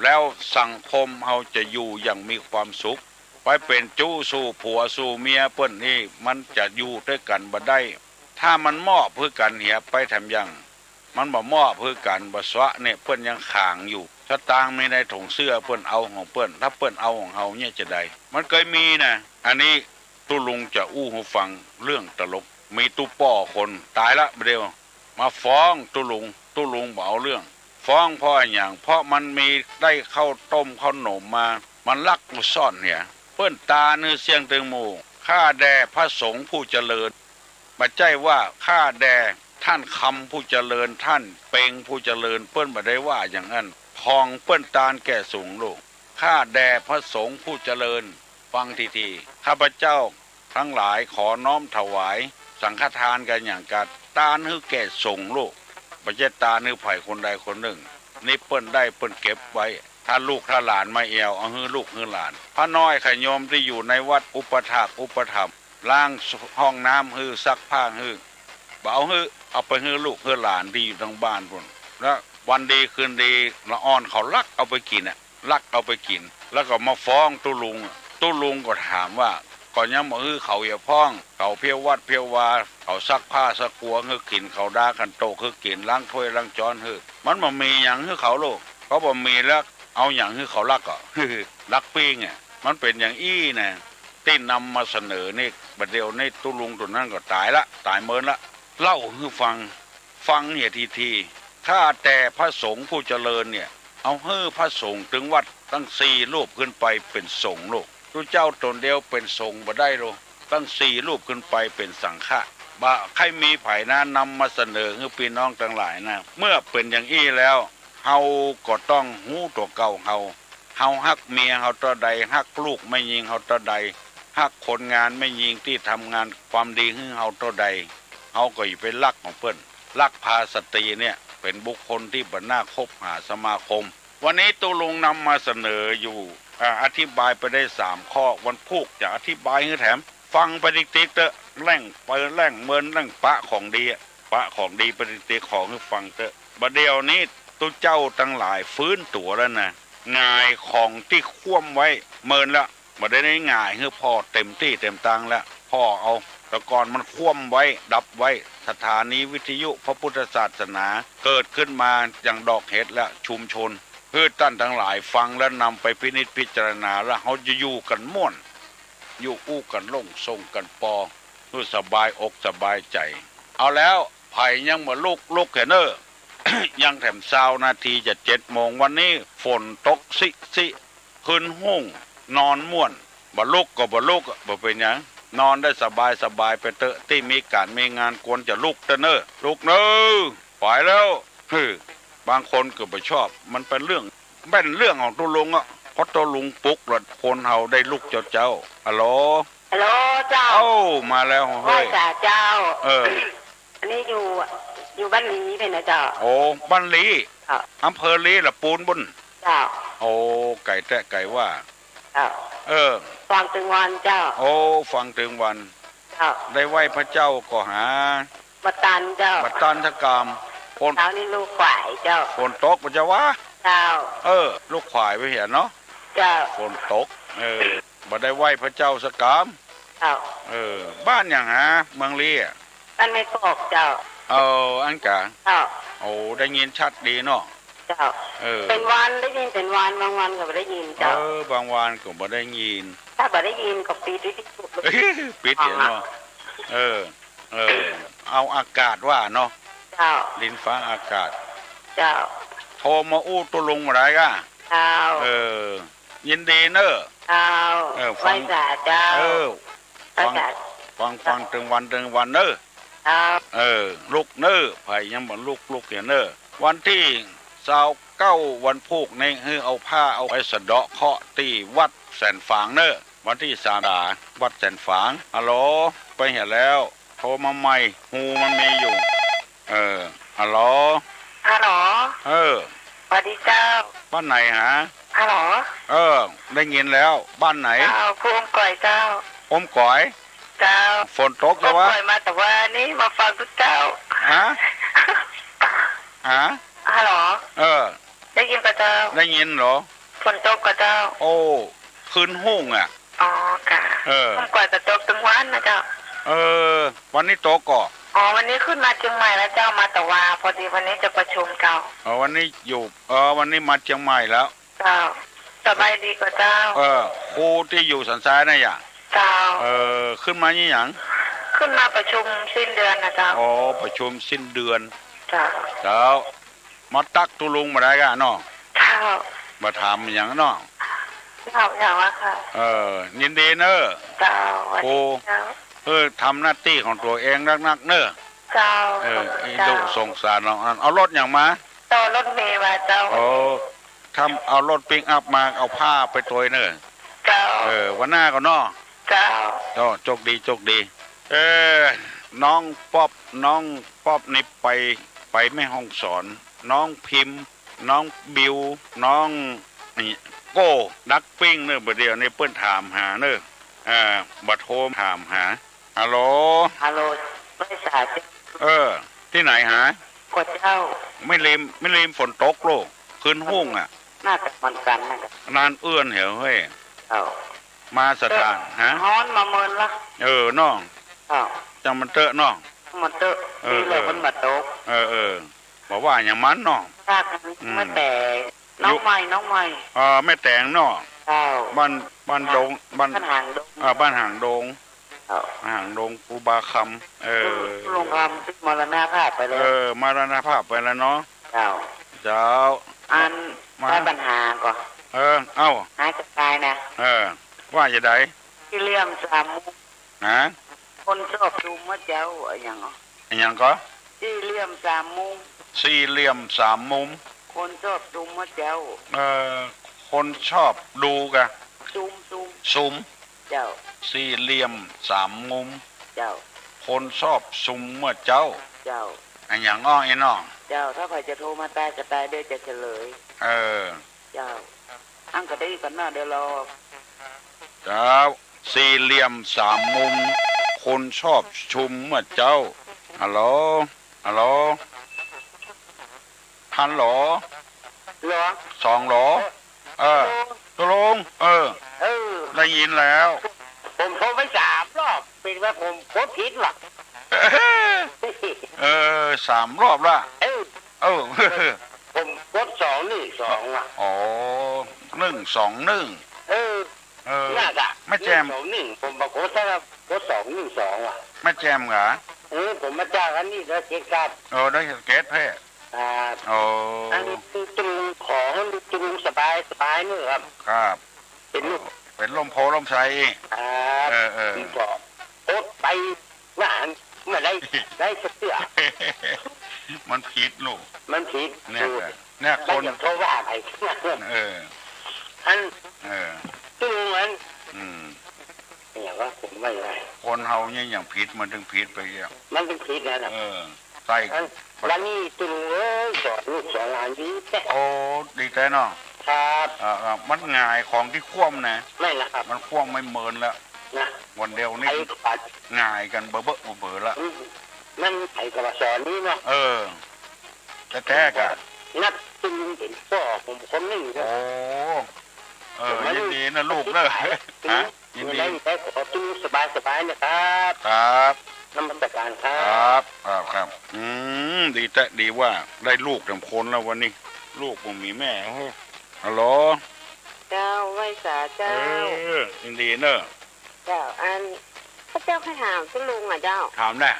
แล้วสังคมเฮาจะอยู่อย่างมีความสุข ไปเป๋นจู๊สู่ผัวสู่เมียเปิ้นนี่ มันจะอยู่ตวยกั๋นบ่ได้ ถ้ามันมอบหื้อกั๋นเหียไปแถมยัง มันบ่มอบหื้อกั๋น บ่สวะเนี่ย เปิ้นยังขางอยู่ สตางค์มีในถุงเสื้อ เปิ้นเอาของเปิ้น ถ้าเปิ้นเอาของเฮาเนี่ยจะใด มันเกยมีนะ อันนี้ตุ๊ลุงจะอู้หื้อฟังเรื่องตลก มีตุ๊ป้อคนต๋ายละบ่าเดี่ยว มาฟ้องตุ๊ลุง ตุ๊ลุงบ่เอาเรื่อง ฟ้องเพราะอะหยัง เพราะมันมีได้ข้าวต้มข้าวหนมมา มันลักเอาซ่อนเหีย เปิ้นตานหื้อเสี้ยงตึงหมู่ ข้าแด่พระสงฆ์ผู้เจริญ บ่ใจ้ว่าข้าแด่ท่านคำผู้เจริญ ท่านเปงผู้เจริญ เปิ้นบ่ได้ว่าอย่างนั้น ของเปิ้นตานแก่สูงลูก ข้าแด่พระสงฆ์ผู้เจริญ ฟังทีๆ ข้าพเจ้าทั้งหลายขอน้อมถวายสังฆทานกั๋นอย่างกัด ตานหื้อแก่สงฆ์ลูก บ่ใจ้ตานหื้อใผคนใดคนนึ่ง นี่เปิ้นได้เปิ้นเก็บไว้ ถ้าลูกถ้าหลานมาแอ่ว เอาหื้อลูกหื้อหลาน พระน้อยขะโยมตี้อยู่ในวัดอุปถากอุปถัมภ์ ล้างห้องน้ำหื้อ ซักผ้าหื้อ บ่เอาหื้อ เอาไปหื้อลูกหื้อหลานตี้อยู่ตางบ้านปู๊น แล้ววันดีคืนดี ละอ่อนเขาลักเอาไปกิ๋นอะ ลักเอาไปกิ๋น แล้วก็มาฟ้องตุ๊ลุงอะ ตุ๊ลุงก็ถามว่า ก็ยังบ่หื้อเขาเหียพ่อง เขาเผี้ยววัดเผี้ยววา เขาซักผ้าซักกัวหื้อกิ๋น เขาดาขันโตกหื้อกิ๋น ล้างถ้วยล้างจ๊อนหื้อ มันบ่มีหยังหื้อเขาลูก เขาบ่มีแล้ว เอาหยังหื้อเขาลักก่อ ลักปิ้งอะ มันเป๋นอย่างอี้นะ ตี้นำมาเสนอนี่ บ่าเดี่ยวนี้ตุ๊ลุงตั๋วนั้นก็ต๋ายละ ต๋ายเมินละ เล่าหื้อฟัง ฟังเหียทีๆ ข้าแต่พระสงฆ์ผู้เจริญเนี่ย เอาหื้อพระสงฆ์ตึงวัดตั้งสี่รูปขึ้นไปเป๋นสงฆ์ลูก ตุ๊เจ้าต๋นเดียวเป๋นสงฆ์บ่ได้ลูก ตั้งสี่รูปขึ้นไปเป๋นสังฆะ บ่ใค่มีใผนะ นำมาเสนอหื้อปี้น้องตังหลายนะ เมื่อเป๋นอย่างอี้แล้ว เฮาก็ต้องฮู้ตั๋วเก่าเฮา เฮาฮักเมียเฮาเต้าใด ฮักลูกแม่ญิงเฮาเต้าใด ฮักคนงานแม่ญิงตี้ทำงานความดีหื้อเฮาเต้าใด เฮาก็อย่าไปลักของเปิ้น ลักพาสตรีเนี่ยเป๋นบุคคลตี้บ่น่าคบหาสมาคม วันนี้ตุ๊ลุงนำมาเสนออยู่ อ่า อธิบายไปได้สามข้อ วันพูกจะอธิบายหื้อแถม ฟังไปติ๊กๆ เต๊อะ แล่งไปแล่งเมินแล่งปะของดีอะ ปะของดีไปติ๊กๆ ของหื้อฟังเต๊อะ บ่าเดี่ยวนี้ตุ๊เจ้าตังหลายฟื้นตั๋วแล้วนะ หงายของตี้คว่ำไว้เมินละ บ่าเดี่ยวนี้หงายหื้อผ่อเต๋มตี้เต๋มตางแล้ว ผ่อเอา แต่ก่อนมันคว่ำไว้ดับไว้ สถานีวิทยุพระพุทธศาสนาเกิดขึ้นมาอย่างดอกเห็ดและชุมชน หื้อต้านตังหลายฟังแล้วนำไปพินิจพิจารณา แล้วเฮาจะอยู่กั๋นม่วน อยู่อู้กั๋นโล่งส่งกั๋นปอ หื้อสบายอกสบายใจ๋ เอาแล้ว ใผยังบ่ลุก ลุกเถอะเน่อ ยังแถมซาวนาทีจะเจ็ดโมง วันนี้ฝนตกซิๆ คืนฮุ่ง นอนม่วน บ่ลุกก็บ่ลุกอะ บ่เป๋นหยัง นอนได้สบายๆ ไปเต๊อะ ตี้มีก๋านมีงานควรจะลุกเต๊อะเน่อ ลุกเน่อ ไปแล้ว เฮ้อ บางคนก็บ่ชอบ มันเป๋นเรื่อง เป๋นเรื่องของตุ๊ลุงอะ เพราะตุ๊ลุงปลุกละคนเฮาได้ลุกเจ๊าๆ ฮัลโหล ฮัลโหลเจ้า เอ้า มาแล้ว ไหว้ เฮ้ย สาเจ้า เออ อันนี้อยู่ อยู่บ้านลี้เป๋นนะเจ้า โอ้ บ้านลี้ เจ้า อำเภอลี้ละปูนปู๊น เจ้า โอ้ ไก๋แต๊ไก๋ว่า เจ้า เออ ฟังตึงวันเจ้า โอ้ ฟังตึงวัน เจ้า ได้ไหว้พระเจ้าก่อหา บ่ตันเจ้า บ่ตันสักกำ ฝน เช้านี้ลูกขวายเจ้า ฝนตกบ่เจ้าวะ เจ้า เออ ลูกขวายไปเหียเนาะ เจ้า ฝนตก เออ บ่ได้ไหว้พระเจ้าสักกำ เจ้า เออ บ้านหยังหา เมืองลี้อะ บ้านไม้ปอกเจ้า เออ อั้นกา เจ้า โอ้ ได้ยินชัดดีเนาะ เจ้า เออ เป๋นวันได้ยิน เป๋นวัน บางวันก็บ่ได้ยินเจ้า เออ บางวันก็บ่ได้ยิน ถ้าบ่ได้ยินก็ปิดวิทยุ ปิดเหียเนาะ เออ เออ เอาอากาศว่าเนาะ เจ้า ดินฟ้าอากาศ เจ้า โทรมาอู้ตุ๊ลุงบ่ได้ก้า เจ้า เออ ยินดีเน่อ เจ้า เออ ฟัง ไหว้สาเจ้า เออ ไหว้สา ฟัง ฟัง ฟังตึงวันตึงวันเน่อ เจ้า เออ ลุกเน่อ ใผยังบ่ลุก ลุกเหียเน่อ วันตี้ซาวเก้า วันพูกนี้ หื้อเอาผ้าเอาไปสะเดาะเคราะห์ตี้วัดแสนฝางเน่อ วันตี้สาม วัดแสนฝาง ฮัลโหล ไปเหียแล้ว โทรมาใหม่ ฮูมันมีอยู่ เออ ฮัลโหล ฮัลโหล เออ สวัสดีเจ้า บ้านไหนหา ฮัลโหล เออ ได้ยินแล้ว บ้านไหน เจ้า ภูอมก๋อยเจ้า อมก๋อย เจ้า ฝนตกแล้ววะ อมก๋อยมาแต่ว่านี่มาฟังตุ๊เจ้า ฮะ ฮะ ฮัลโหล เออ ได้ยินก่อเจ้า ได้ยินเหรอ ฝนตกก่อเจ้า โอ้ คืนฮุ่งอะ อ๋อ เออ ฝนกว่าจะตกตึงวันนะเจ้า เออ วันนี้ตกก่อ อ๋อ วันนี้ขึ้นมาเจียงใหม่แล้วเจ้า มาตะวา พอดีวันนี้จะประชุมเจ้า เออ วันนี้อยู่ เออ วันนี้มาเจียงใหม่แล้ว เจ้า สบายดีก่อเจ้า เออ ครูตี้อยู่สันทรายน่ะหยา เจ้า เออ ขึ้นมานี่หยัง ขึ้นมาประชุมสิ้นเดือนนะเจ้า อ๋อ ประชุมสิ้นเดือน เจ้า เจ้า มาตั๊กตุ๊ลุงบ่ได้ก่ะเนาะ เจ้า มาถามหยังเนาะ เจ้า เจ้าอะค่ะ เออ ยินดีเนอะ เจ้า สวัสดี โอ้ เจ้า เออ ทำหน้าตี้ของตั๋วเองนักๆ เนอะ เจ้า เออ ขอบคุณ อี เจ้า ดุสงสารเนาะ อัน เอารถหยังมา เจ้า รถเมล์มาเจ้า โอ้ ถ้าเอารถปิกอัพมา เอาผ้าไปตวยเนอะ เจ้า เออ วันหน้าก่อเนาะ เจ้า เจ้า โจคดี โจคดี เออ น้องป๊อบ น้องป๊อบนี่ไป ไปแม่ฮ่องสอน น้องพิมพ์ น้องบิว น้องนี่โก้ ดักปิ้งเนอะ บ่าเดี่ยวนี้เปิ้นถามหาเนอะ อ่า บ่าโทรถามหา ฮัลโหล ฮัลโหล ไม่สาย เออ ตี้ไหนหา ก่อเจ้า แม่ริม แม่ริมฝนตกโลก ขึ้นฮุ่งอะ น่าจะเหมือนกั๋นนะ นานเอื้อนเหรอเฮ้ย เอ้า มาสถาน ฮะ ฮ้อนมาเมินละ เออ เนาะ เอ้า จังมันเต๊อะเนาะ มันเต๊อะ เออ ดีแล้ว เออ มันมาตก เออ เออ บ่ว่าหยังมันเนาะ ภาค อืม แม่แต๋ง น้องใหม่ น้องใหม่ เออ แม่แต๋งเนาะ เจ้า บ้าน บ้านดง บ้าน บ้านหางดง อ่า บ้านหางดง เจ้า หางดงครูบาคำ เออ ลุงคำมรณภาพไปแล้ว เออ มรณภาพไปแล้วเนาะ เจ้า เจ้า อัน มา ได้ปัญหาก่อ เออ เอ้า หายสบายนะ เออ ว่าจะใด สี่เหลี่ยมสามมุม ฮะ คนชอบดูเมื่อเจ้า อะหยังก่อ อะหยังก่อ สี่เหลี่ยมสามมุม สี่เหลี่ยมสามมุม คนชอบดูเมื่อเจ้า เออ คนชอบดูกะ ซุม ซุม ซุม เจ้า สี่เหลี่ยมสามมุม เจ้า คนชอบซุมเมื่อเจ้า เจ้า อะหยังอ้อ ไอ้น้อง เจ้า ถ้าใผจะโทรมาตายก็ตาย เดี๋ยวจะเฉลย เออ เจ้า อั้นก็ได้ก่อนนะ เดี๋ยวรอ เจ้า สี่เหลี่ยมสามมุม คนชอบซุมเมื่อเจ้า ฮัลโหล ฮัลโหล ฮัลโหล หรอ สองหลอ เออ ตุ๊ลุง เออ เออ ได้ยินแล้ว ผมโทรไปสามรอบ เป๋นว่าผมกดผิดว่ะ เออ สามรอบละ เออ เออ ผมกดสองหนึ่งสองว่ะ อ๋อ หนึ่งสองหนึ่ง เออ เออ เนี่ยจ้ะ แม่แจ่ม หนึ่งสองหนึ่ง ผมบอกโอ้ ถ้ากดสองหนึ่งสองว่ะ แม่แจ่มเหรอ เออ ผมมาจากอันนี้แล้วเจ็ดครับ เออ ได้เจ็ดเพศ ครับ โอ้ อันนี้ตุ๊ลุง ขอตุ๊ลุงสบายสบายเนอะครับ ครับ เป๋นลูก เป๋นร่มโพธิ์ร่มไทร ครับ เออ เออ ผมก็กดไปว่าอันเมื่อไรได้สักเตื้อ มันผิดลูก มันผิด เนี่ย ถูก เนี่ย คน มันจะโทรว่าใผ เออ อัน เออ ตุ๊ลุงอัน อืม เนี่ยว่าผมไม่ได้ คนเฮาเนี่ยอย่างผิดมันถึงผิดไปเอี้ย มันเป็นผิดนะนะ เออ ใส่ อัน วันนี้ตุ๊ลุงเอ้ย สอนลูกสอนหลานดีแต๊ โอ้ ดีแต๊เนาะ ครับ เออ เออ มันง่ายของตี้คว่ำนะ ไม่ละครับ มันคว่ำไม่เมินแล้ว นะ วันเดียวนี่ ไอ้กระบาด ง่ายกั๋นเบ้อเบ้อเบ้อเบ้อละ อืม มันไอ้กระบาดสอนนี้เนาะ เออ แต๊แต๊กะ นับตุ๊ลุงเป๋นป้อผมคนนึ่งครับ โอ้ เออ ผมมา ยินดีนะลูกเนอะ ลูก ฮะ ยินดี ได้ ได้ขอตุ๊ลุงสบายๆ นะครับ ครับ นมัสการครับ ครับ ครับ ครับ อืม ดีแต๊ดีว่าได้ลูกสองคนแล้ววันนี้ ลูกบ่มีแม่ โอ้โห ฮัลโหล เจ้า ไหว้สาเจ้า เออ ยินดีเนอะ เจ้า อัน ข้าเจ้าจะถามตุ๊ลุงอะเจ้า ถามได้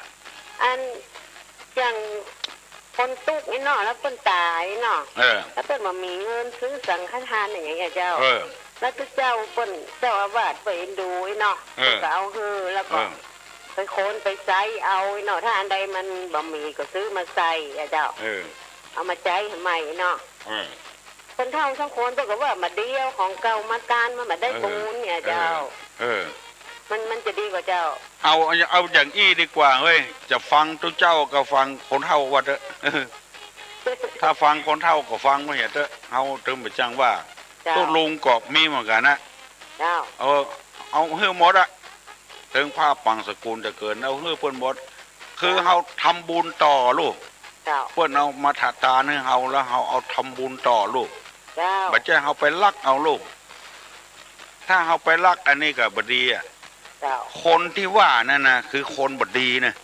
อัน อย่างคนตุ๊กข์นี่เนาะ แล้วเปิ้นต๋ายเนาะ เออ แล้วเปิ้นบ่มีเงินซื้อสังฆทานอะหยังอะเจ้า เออ แล้วตุ๊เจ้าเปิ้น เจ้าอาวาสเปิ้นเอ็นดูเนาะ เออ เปิ้นก็เอาหื้อ แล้วก็ เออ ไปค้นไปใจ๊เอาเนาะ ถ้าอันใดมันบ่มีก็ซื้อมาใส่อะเจ้า เออ เอามาใจ๊ใหม่เนาะ เออ คนเฒ่าสองคนเปิ้นก็ว่าบ่ดีเอาของเก่ามาต้าน มันบ่ได้บุญเนี่ยเจ้า เออ เออ มัน มันจะดีก่อเจ้า เอา เอาอย่างอี้ดีกว่าเฮ้ย จะฟังตุ๊เจ้าก็ฟังคนเฒ่าว่าเต๊อะ ถ้าฟังคนเฒ่าก็ฟังบ่เหียเต๊อะ เฮาตึงบ่จั่งว่า เจ้า ตุ๊ลุงก็มีเหมือนกั๋นนะ เจ้า เออ เอาหื้อหมดอะ เถิงผ้าปังสกุลตะเกิน เอาหื้อเปิ้นหมด คือเฮาทำบุญต่อลูก เจ้า เปิ้นเอามาถวายตานหื้อเฮา แล้วเฮาเอาทำบุญต่อลูก เจ้า บ่ใจ้เฮาไปลักเอาลูก ถ้าเฮาไปลักอันนี้ก็บ่ดีอะ เจ้า คนตี้ว่านั่นน่ะ คือคนบ่ดีนะ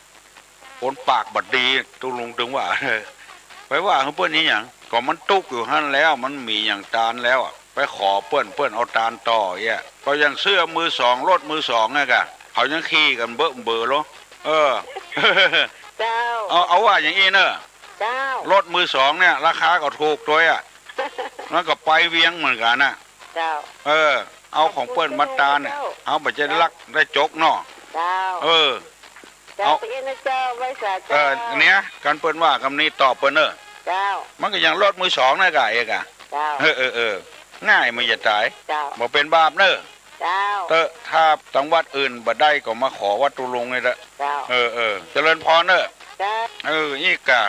คนปากบ่ดี ตุ๊ลุงตึงว่า ไปว่าหื้อเปิ้นอีหยัง ก็มันตุ๊กอยู่หั้นแล้ว มันบ่มีหยังตานแล้วอะ ไปขอเปิ้น เปิ้นเอาตานต่อเอี้ย ก็ยังเสื้อมือสอง รถมือสองอะกะ เขายังขี่กั๋นเบ้อเบ้อลอ เออ เจ้า เอา เอาว่าอย่างอี้เน่อ เจ้า รถมือสองเนี่ย ราคาก็ถูกตวยอะ มันก็ไปเวียงเหมือนกั๋นน่ะ เจ้า เออ เอาของเปิ้นมาตานเนี่ย เฮาบ่ใจ้ลักได้จกเนาะ เจ้า เออ เจ้า เอา ไปเองนะเจ้า ไหว้สาเจ้า เออ เนี่ย กันเปิ้นว่ากำนี้ตอบเปิ้นเน่อ เจ้า มันก็ยังรถมือสองนะกะเอกอะ เจ้า เออ เออ เออ ง่ายมันจะต๋าย เจ้า บ่เป๋นบาปเน่อ เจ้า เต๊อะ ถ้าตังวัดอื่นบ่ได้ก็มาขอวัดตุ๊ลุงนี่แหละ เจ้า เออ เออ เจริญพรเน่อ เจ้า เออ อี้กะ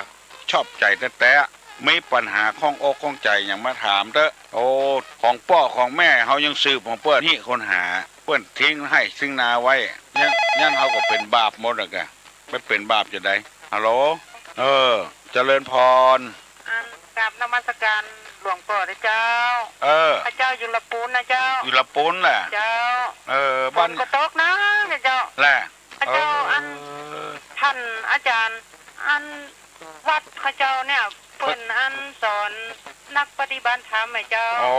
ชอบใจ๋แต๊ๆ มีปัญหาข้องอกข้องใจ๋หยังมาถามเต๊อะ โอ้ ของป้อของแม่เฮายังสืบของเปิ้น ฮิค้นหา เปิ้นทิ้งไฮ่ทิ้งนาไว้ ยั้น ยั้นเฮาก็เป๋นบาปหมดอะกะ ไปเป๋นบาปจะใด ฮัลโหล เออ เจริญพร อันกราบนมัสการหลวงป้อนะเจ้า เออ ข้าเจ้าอยู่ละปูนนะเจ้า อยู่ละปูนแหละ เจ้า เออ ฝน บ้านก็ตกนะเจ้า แหละ ข้าเจ้า เออ อัน ท่านอาจารย์ อันวัดข้าเจ้าเนี่ย เปิ้นอันสอนนักปฏิบัติธรรมไหมเจ้า โอ้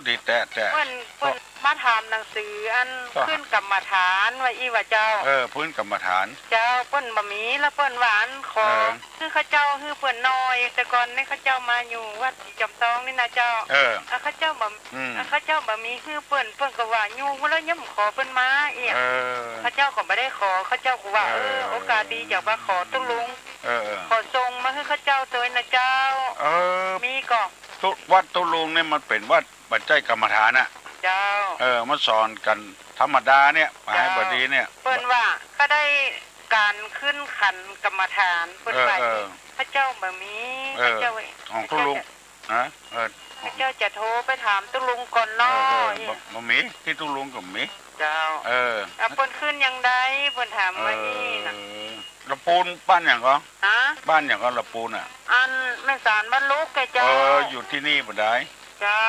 ดีแต๊ๆ เปิ้น เปิ้นมาถามหนังสืออัน เจ้า ขึ้นกรรมฐานว่าอี้ว่าเจ้า เออ พื้นกรรมฐาน เจ้า เปิ้นบ่มี แล้วเปิ้นว่าอันขอ เออ คือข้าเจ้าหื้อเปิ้นหน่อย แต่ก่อนนี่ข้าเจ้ามาอยู่วัดศรีจอมทองนี่นะเจ้า เออ อ่ะ ข้าเจ้าบ่ อืม อ่ะ ข้าเจ้าบ่มีหื้อเปิ้น เปิ้นก็ว่าอยู่แล้วยังบ่ขอเปิ้นมาเอี้ย เออ ข้าเจ้าก็บ่ได้ขอ ข้าเจ้าก็ว่า เออ เออ โอกาสดีจะมาขอตุ๊ลุง เออ เออ ขอส่งมาหื้อข้าเจ้าตวยนะเจ้า เออ มีก่อ ตุ๊ วัดตุ๊ลุงเนี่ยมันเป๋นวัดบ่ใจ้กรรมฐานน่ะ เจ้า เออ มันสอนกั๋นธรรมดาเนี่ย เจ้า หายบ่ดีเนี่ย เปิ้นว่าก็ได้ก๋านขึ้นขันกรรมฐาน เปิ้นว่า เออ เออ ข้าเจ้าบ่มี เออ ข้าเจ้า ของตุ๊ลุง ข้าเจ้าจะ ฮะ เออ ข้าเจ้าจะโทรไปถามตุ๊ลุงก่อนเนาะ เออ เออ บ่ บ่มี ตี้ตุ๊ลุงก็บ่มี เจ้า เออ อ่ะ เปิ้นขึ้นอย่างใด เปิ้นถามว่าอี้น่ะ เออ ละปูนบ้านหยังก่อ ฮะ บ้านหยังก่อละปูนน่ะ อันแม่สารบ้านลุกแกเจ้า เออ อยู่ตี้นี่บ่ได้ เจ้า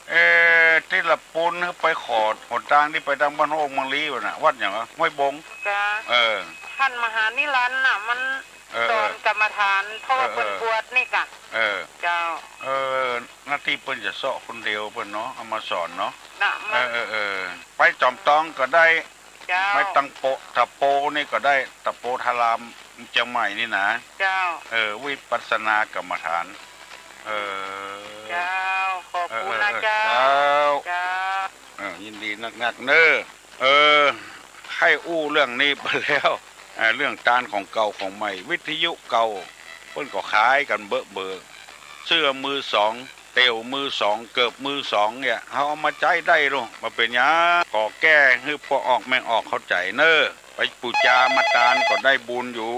เอ๊ะ ตี้ละปูนไปขอดหนตางตี้ไปตางบ้านโฮกเมืองลี้บ่น่ะ วัดหยังก่อ ห้วยบง เจ้า เออ ท่านมหานิรันดร์น่ะ มัน เออ สอนกรรมฐาน เพราะว่า เออ เปิ้นบวชนี่ก่ะ เออ เจ้า เออ หน้าตี้เปิ้นจะเซาะคนเดียวเปิ้นเนาะ เอามาสอนเนาะ น่ะ มัน เออ เออ เออ ไปจอมตองก็ได้ เจ้า ไปตางโปะ ตะโปนี่ก็ได้ ตะโปธารามเจียงใหม่นี่นะ เจ้า เออ วิปัสสนากรรมฐาน เออ เจ้า ขอบคุณนะ เออ เออ เจ้า เจ้า เจ้า เออ ยินดีนักๆ เน้อ เออ ใค่อู้เรื่องนี้ไปแล้ว เอ่อ เรื่องตานของเก่าของใหม่ วิทยุเก่า เปิ้นก็ขายกั๋นเบ้อเบ้อ เสื้อมือสอง เตี่ยวมือสอง เกิบมือสองเนี่ย เฮาเอามาใจ๊ได้ลูก บ่เป๋นหยัง ก็แก้หื้อป้อออกแม่ออกเข้าใจ๋เน้อ ไปปู๋จามาตานก็ได้บุญอยู่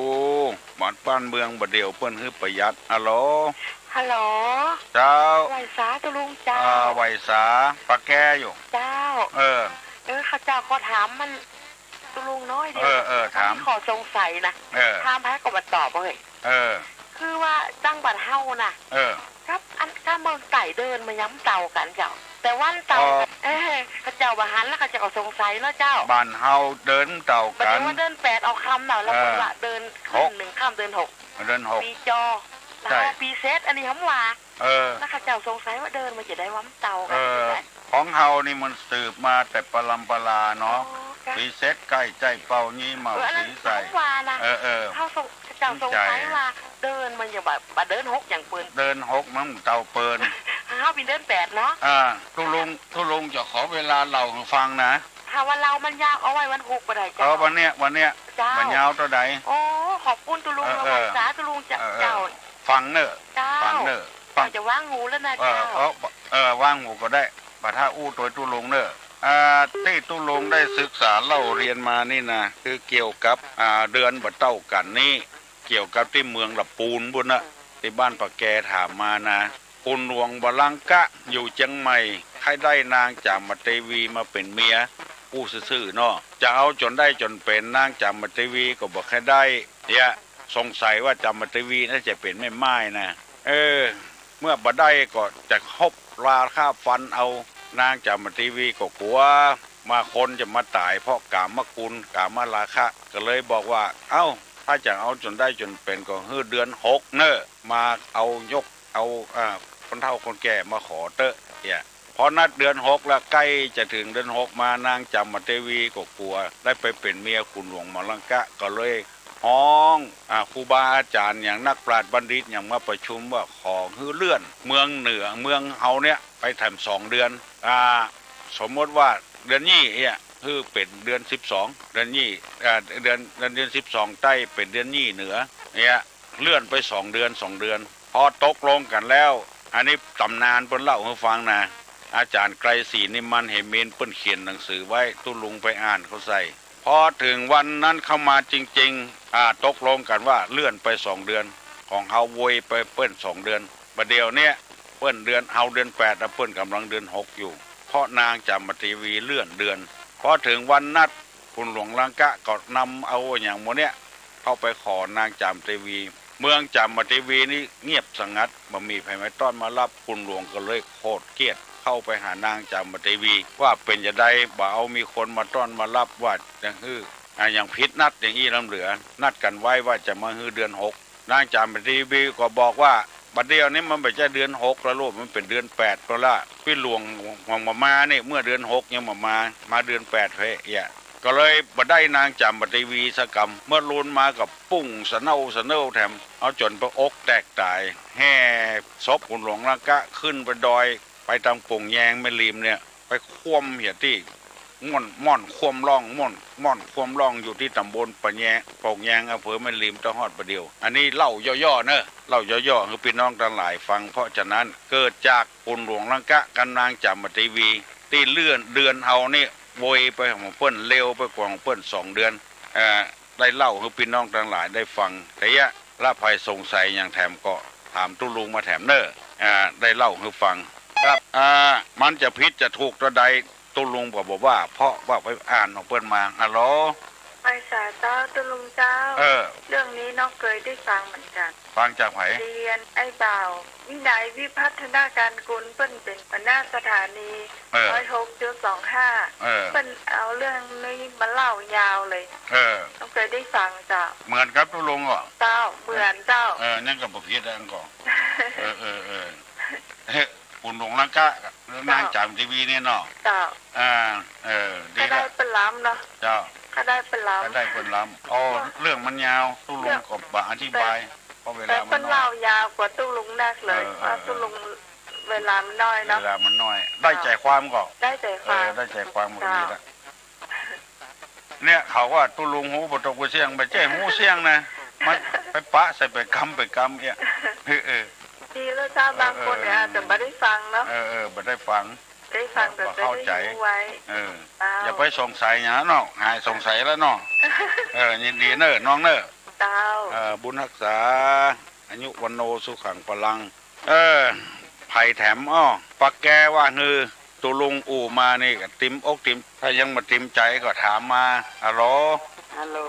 บ้าน บ้านเมืองบ่าเดี่ยวเปิ้นหื้อประหยัด ฮัลโหล ฮัลโหล เจ้า ไหว้สาตุ๊ลุงเจ้า อ่า ไหว้สา ปะแกอยู่ เจ้า เออ เออ ข้าเจ้าขอถามมัน ตุ๊ลุงน้อยเดียว เออ เออ ถาม ข้อสงสัยนะ เออ ถามใผก็บ่ตอบเฮ้ย เออ คือว่าจังหวัดเฮาน่ะ เออ กับอัน กับเมืองใต้เดินมันยังเต่ากั๋นเจ้า แต่วันเต่ากั๋น เออ ข้าเจ้าบ่หันแล้วข้าเจ้าก็สงสัยเนาะเจ้า บ้านเฮาเดินเต่ากั๋น บ่าเดี่ยวว่าเดินแปดออกค่ำเนาะ แล้วเปิ้นว่าเดินขึ้นหนึ่งค่ำเดือนหก เดือนหก ปีจอ ใจ้ แล้วเฮาปีเสร็จ อันนี้หำว่า เออ แล้วข้าเจ้าสงสัยว่าเดินมันจะได้ว่ามันเต่ากั๋น เออ จังใด ของเฮานี่มันสืบมาแต่ปรำปราเนาะ อ๋อ จ้ะ ปีเสร็จใก้ใจ้เป่ายี่เหมา เออ อันนั้น สีใส่ หำว่านะ เออ เออ เฮาสง ข้าเจ้าสงสัยว่าเดินมันจะบ่า บ่าเดือนหกอย่างเปิ้น เดือนหกมันเต่าเปิ้น เฮาปีเดือนแปดเนาะ อ่า ตุ๊ลุง ตุ๊ลุงจะขอเวลาเล่าหื้อฟังนะ ถ้าว่าเล่ามันยาวเอาไว้วันฮูกบ่ได้เจ้า เออ วันเนี้ย วันเนี้ย เจ้า มันยาวเต้าใด โอ้ ขอบคุณตุ๊ลุง เออ เออ ไหว้สาตุ๊ลุงเจ้า เออ เออ เจ้า ฟังเน่อ เจ้า ฟังเน่อ ฟัง เจ้าจะวางหูแล้วนะ เออ เจ้า เออ เออ วางหูก็ได้ บ่าถ้าอู้ตวยตุ๊ลุงเน่อ อ่า ตี้ตุ๊ลุงได้ศึกษาเล่าเฮียนมานี่นะ คือเกี่ยวกับ อ่า เดือนบ่เต้ากั๋นนี่ เกี่ยวกับตี้เมืองละปูนปู้นน่ะ ตี้บ้านปะแกถามมานะ คุณหลวงวรังกะ อยู่เจียงใหม่ ใค่ได้นางจามเทวีมาเป๋นเมีย อู้ซื่อๆ เนาะ จะเอาจ๋นได้จ๋นเป๋น นางจามเทวีก็บ่ใค่ได้ เนี่ย สงสัยว่าจามเทวีน่าจะเป๋นแม่ม่ายนะ เออ เมื่อบ่ได้ก็จะฮบราฆ่าฟันเอา นางจามเทวีก็กั๋ว มาคนจะมาต๋ายเพราะกามคุณ กามราคะ ก็เลยบอกว่า เอ้า ถ้าจะเอาจ๋นได้จ๋นเป๋นก็หื้อเดือนหกเน่อ มาเอายก เอา อ่า คนเฒ่าคนแก่มาขอเต๊อะ เนี่ย พอนัดเดือนหกแล้ว ใก้จะเถิงเดือนหกมา นางจามเทวีก็กั๋วได้ไปเป๋นเมียขุนหลวงมัลลังกะ ก็เลยฮ้อง อ่า ครูบาอาจ๋ารย์อย่างนักปราชญ์บัณฑิตอย่างมาประชุมว่าขอหื้อเลื่อนเมืองเหนือ เมืองเฮาเนี่ยไปแถมสองเดือน อ่า สมมติว่าเดือนยี่เนี่ย หื้อเป๋นเดือนสิบสอง เดือนยี่ อ่า เดือน เดือน เดือนสิบสองใต้เป๋นเดือนยี่เหนือ เนี่ย เลื่อนไปสองเดือน สองเดือน พอตกลงกั๋นแล้ว อันนี้ต๋ำนานเปิ้นเล่าหื้อฟังนะ อาจ๋ารย์ไกรศรีนิมมันเหมิน เปิ้นเขียนหนังสือไว้ ตุ๊ลุงไปอ่านเข้าใส่ พอเถิงวันนั้นเข้ามาจริงๆ อ่า ตกลงกั๋นว่าเลื่อนไปสองเดือน ของเฮาโวยไปเปิ้นสองเดือน บ่าเดี่ยวเนี้ยเปิ้นเดือน เฮาเดือนแปด แล้วเปิ้นก่ำลังเดือนหกอยู่ เพราะนางจามเทวีเลื่อนเดือน พอเถิงวันนัด ขุนหลวงลังกะก็นำเอาอะหยังหมู่เนี้ยเข้าไปขอนางจามเทวี เมืองจามเทวีนี่เงียบสงัด บ่มีใผมาต้อนมาฮับ ขุนหลวงก็เลยโขดเคียดเข้าไปหานางจามเทวี ว่าเป๋นจาใด บ่เอามีคนมาต้อนมาฮับ ว่าจะหื้อ อ่า อย่างผิดนัดอย่างอี้ล้ำเหลือ นัดกั๋นไว้ว่าจะมาหื้อเดือนหก นางจามเทวีก็บอกว่า บ่าเดี่ยวนี้มันบ่ใจ้เดือนหกแล้วลูก มันเป๋นเดือนแปดไปแล้ว ปี้หลวงหวังบ่มานี่ เมื่อเดือนหกยังบ่มา มาเดือนแปดเฮ้ย เอี้ย ก็เลยบ่ได้นางจามเทวีสักกำ เมื่อลูนมาก็ปุ้งสะเน่าสะเน่าแถม เอาจ๋นปะอกแตกต๋าย แห่ศพขุนหลวงลังกะขึ้นไปดอย ไปตางโป่งแยงแม่ริมเนี่ย ไปคว่ำเหียตี้ ม่อน ม่อนคว่ำร่อง ม่อน ม่อนคว่ำร่องอยู่ตี้ต๋ำบลปะแยง โป่งแยง อำเภอแม่ริม เต้าฮอดบ่าเดี่ยว อันนี้เล่าย่อๆ เน่อ เล่าย่อๆ หื้อปี้น้องตังหลายฟัง เพราะฉะนั้นเกิดจากขุนหลวงลังกะกับนางจามเทวี ตี้เลื่อนเดือนเฮานี่โวยไปของเปิ้น เร็วไปกว่าของเปิ้นสองเดือน เอ่อ ได้เล่าหื้อปี้น้องตังหลายได้ฟัง แต่เยียะ ละใผสงสัยหยังแถมก็ถามตุ๊ลุงมาแถมเน่อ อ่า ได้เล่าหื้อฟัง ครับ อ่า มันจะผิดจะถูกเต้าใด ตุ๊ลุงก็บ่ว่า เพราะว่าไปอ่านของเปิ้นมา ฮัลโหล ไหว้สาเจ้า ตุ๊ลุงเจ้า เออ เรื่องนี้น้องเกยได้ฟังเหมือนกั๋น ฟังจากใผ เรียนไอ้บ่าว วินัยวิพัฒนาการกุล เปิ้นเป๋นหัวหน้าสถานี เออ ร้อยหกจุดสองห้า เออ เปิ้นเอาเรื่องนี้มาเล่ายาวเลย เออ น้องเกยได้ฟังเจ้า เหมือนกับตุ๊ลุงก่อ เจ้า เหมือนเจ้า เออ นั่นก็บ่ผิดอันก่อ เออ เออ เออ เฮ้ย ขุนหลวงลังกะ เจ้า นางจามเทวีเนี่ยเนาะ เจ้า อ่า เออ ดีละ ข้าได้เปิ้นลำเนาะ เจ้า ข้าได้เปิ้นลำ ข้าได้เปิ้นลำ อ๋อ เรื่องมันยาว ตุ๊ลุงก็บ่อธิบาย เพราะเวลามันน้อย แต่เปิ้นเล่ายาวกว่าตุ๊ลุงนักเลย เออ เออ เพราะตุ๊ลุงเวลามันน้อยเนาะ เวลามันน้อย ได้ใจ๋ความก่อ ได้ใจ๋ความ เออ ได้ใจ๋ความก็ดีละ เนี่ย เขาว่าตุ๊ลุงฮู้บ่ตกบ่เสี้ยง บ่ใจ้ฮู้เสี้ยงนะ มันไปปะใส่ไปกำไปกำเอี้ย เออ เออ ดีแล้วเจ้า บางคนเนี่ย เออ อาจจะบ่ได้ฟังเนาะ เออ เออ บ่ได้ฟัง ได้ฟังแต่ บ่เข้าใจ๋ ได้ฮู้ไว้ เออ เจ้า อย่าไปสงสัยหยังเนาะ หายสงสัยแล้วเนาะ เออ ยินดีเน่อ น้องเน่อ เจ้า เออ บุญฮักษา อายุวัณโณ สุขัง พลัง เออ ใผแถม อ้อ ปะแกว่า ฮือ ตุ๊ลุงอู้มานี่ก็ติ่มอกติ่ม ถ้ายังบ่ติ่มใจ๋ก็ถามมา ฮัลโหล ฮัลโหล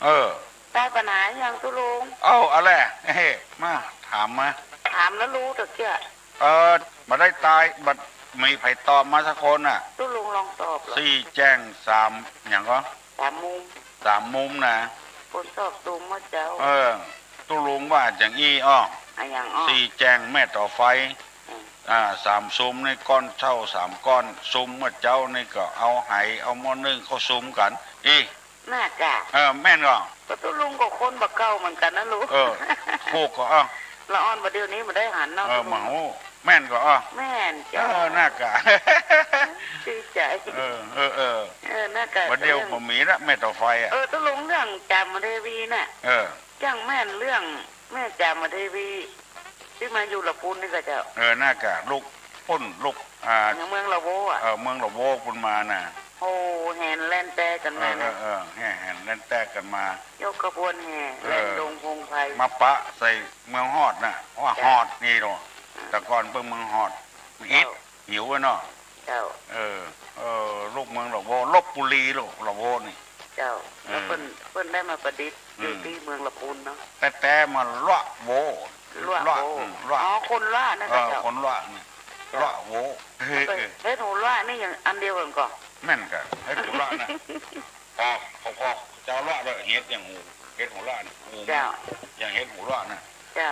เออ ได้ปั๋ญหายังตุ๊ลุง เอ้า เอาแหละ เฮ้ มา ถามมา ถามแล้วฮู้ตะเกียะ เออ บ่ได้ต๋าย บ่มีใผตอบมาสักคนน่ะ ตุ๊ลุงลองตอบเหรอ สี่แจ้งสาม หยังก่อ สามมุม สามมุมนะ คนตอบตรงว่าเจ้า เออ ตุ๊ลุงว่าอย่างอี้อ้อ อะหยังอ้อ สี่แจ้งแม่ต่อไฟ อืม อ่า สามซุมนี่ก้อนเถ้าสามก้อน ซุมเมื่อเจ๊านี่ก็เอาไหเอาหม้อนึ่งเข้าซุมกั๋น อี้ น่ากะ เออ แม่นก่อ ก็ตุ๊ลุงก็คนบ่าเก่าเหมือนกั๋นนะลูก เออ ถูกก่อ อ้าว ละอ่อนบ่าเดี่ยวนี้บ่ได้หันเนาะ เออ ตุ๊ลุง บ่ฮู้ แม่นก่อ อ้าว แม่นเจ้า เออ น่ากะ ดีใจ๋ เออ เออ เออ เออ น่ากะ บ่าเดี่ยวบ่มีละ แม่ต่อไฟอะ เออ ตุ๊ลุงเรื่องจามเทวีน่ะ เออ จั้งแม่นเรื่องแม่จามเทวี ตี้มาอยู่ละปูนนี่ก่อเจ้า เออ น่ากะ ลูกปุ้น ลูก อ่า เมืองละโวอะ เออ เมืองละโวปุ้นมาน่ะ โอ้ แห่แล่นแต๊กั๋นมาน่ะ เออ เออ เออ แห่แล่นแต๊กั๋นมา ยกขบวนแห่ เออ แล่นดงพงไพร มาปะใส่เมืองฮอดน่ะ ว่า เจ้า ฮอดนี่เนาะ อ่า แต่ก่อนเปิ้นเมืองฮอด อิด เจ้า หิวอะเนาะ เจ้า เออ เออ ลูกเมืองละโว ลพบุรี ลูกละโวนี่ เจ้า เออ แล้วเปิ้น เปิ้นได้มาประดิษฐ์ อืม อยู่ตี้เมืองละปูนเนาะ แต๊ๆ มาละโว ละโว ละ อืม ละ อ๋อ คนละนะ เออ เจ้า คนละนี่ เจ้า ละโว เออ เออ เฮ็ดหูละนี่อย่างอันเดียวกั๋นก่อ แม่นก่ะ เฮ็ดหัวเราะนะ พอ พอ พอ เจ้าหัวเราะเด้อ เฮ็ดอย่างหู เฮ็ดหัวเราะนะ หู เจ้า อย่างเฮ็ดหัวเราะนะ เจ้า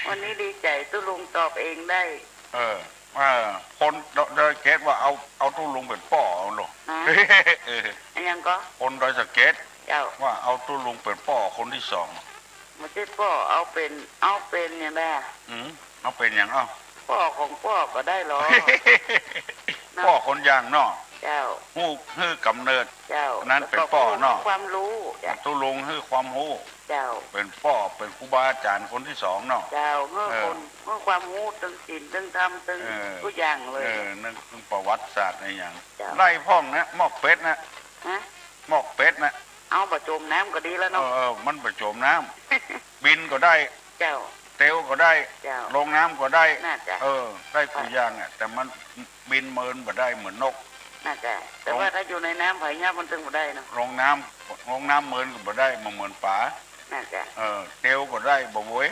วันนี้ดีใจ๋ ตุ๊ลุงตอบเองได้ เออ เออ คนดอยสะเก็ดว่าเอา เอาตุ๊ลุงเป๋นป้อเอาโลด ฮะ เออ อะหยังก่อ คนดอยสะเก็ด เจ้า ว่าเอาตุ๊ลุงเป๋นป้อคนตี้สอง บ่ใจ้ป้อ เอาเป๋น เอาเป๋นหยังแหละ อืม เอาเป๋นหยัง เอ้า ป้อของป้อก็ได้หลอ เนาะ ป้อคนย่างเนาะ เจ้า ฮู้หื้อก๋ำเนิด เจ้า นั้นเป๋นป้อเนาะ แล้วก็ฮู้ความฮู้ เจ้า ตุ๊ลุงหื้อความฮู้ เจ้า เป๋นป้อ เป๋นครูบาอาจ๋ารย์คนตี้สองเนาะ เจ้า หื้อ เออ คน หื้อความฮู้เถิงศีลเถิงธรรมเถิง เออ กู้อย่างเลย เออ นึกเถิงประวัติศาสตร์อะหยัง เจ้า ได้พ่องนะ หมอกเป็ดนะ ฮะ หมอกเป็ดนะ เอาบ่จมน้ำก็ดีแล้วเนาะ เออ เออ มันบ่จมน้ำ บินก็ได้ เจ้า เตียวก็ได้ เจ้า ลงน้ำก็ได้ น่าจะ เออ ได้กู้อย่างอะ แต่มันบินเมินบ่ได้เหมือนนก น่าจะ แต่ว่าถ้าอยู่ในน้ำผายยับมันเถิงบ่ได้เนาะ ลงน้ำ ลงน้ำเมินก็บ่ได้ บ่เหมือนป๋า น่าจะ เออ เตียวก็ได้ บ่โวย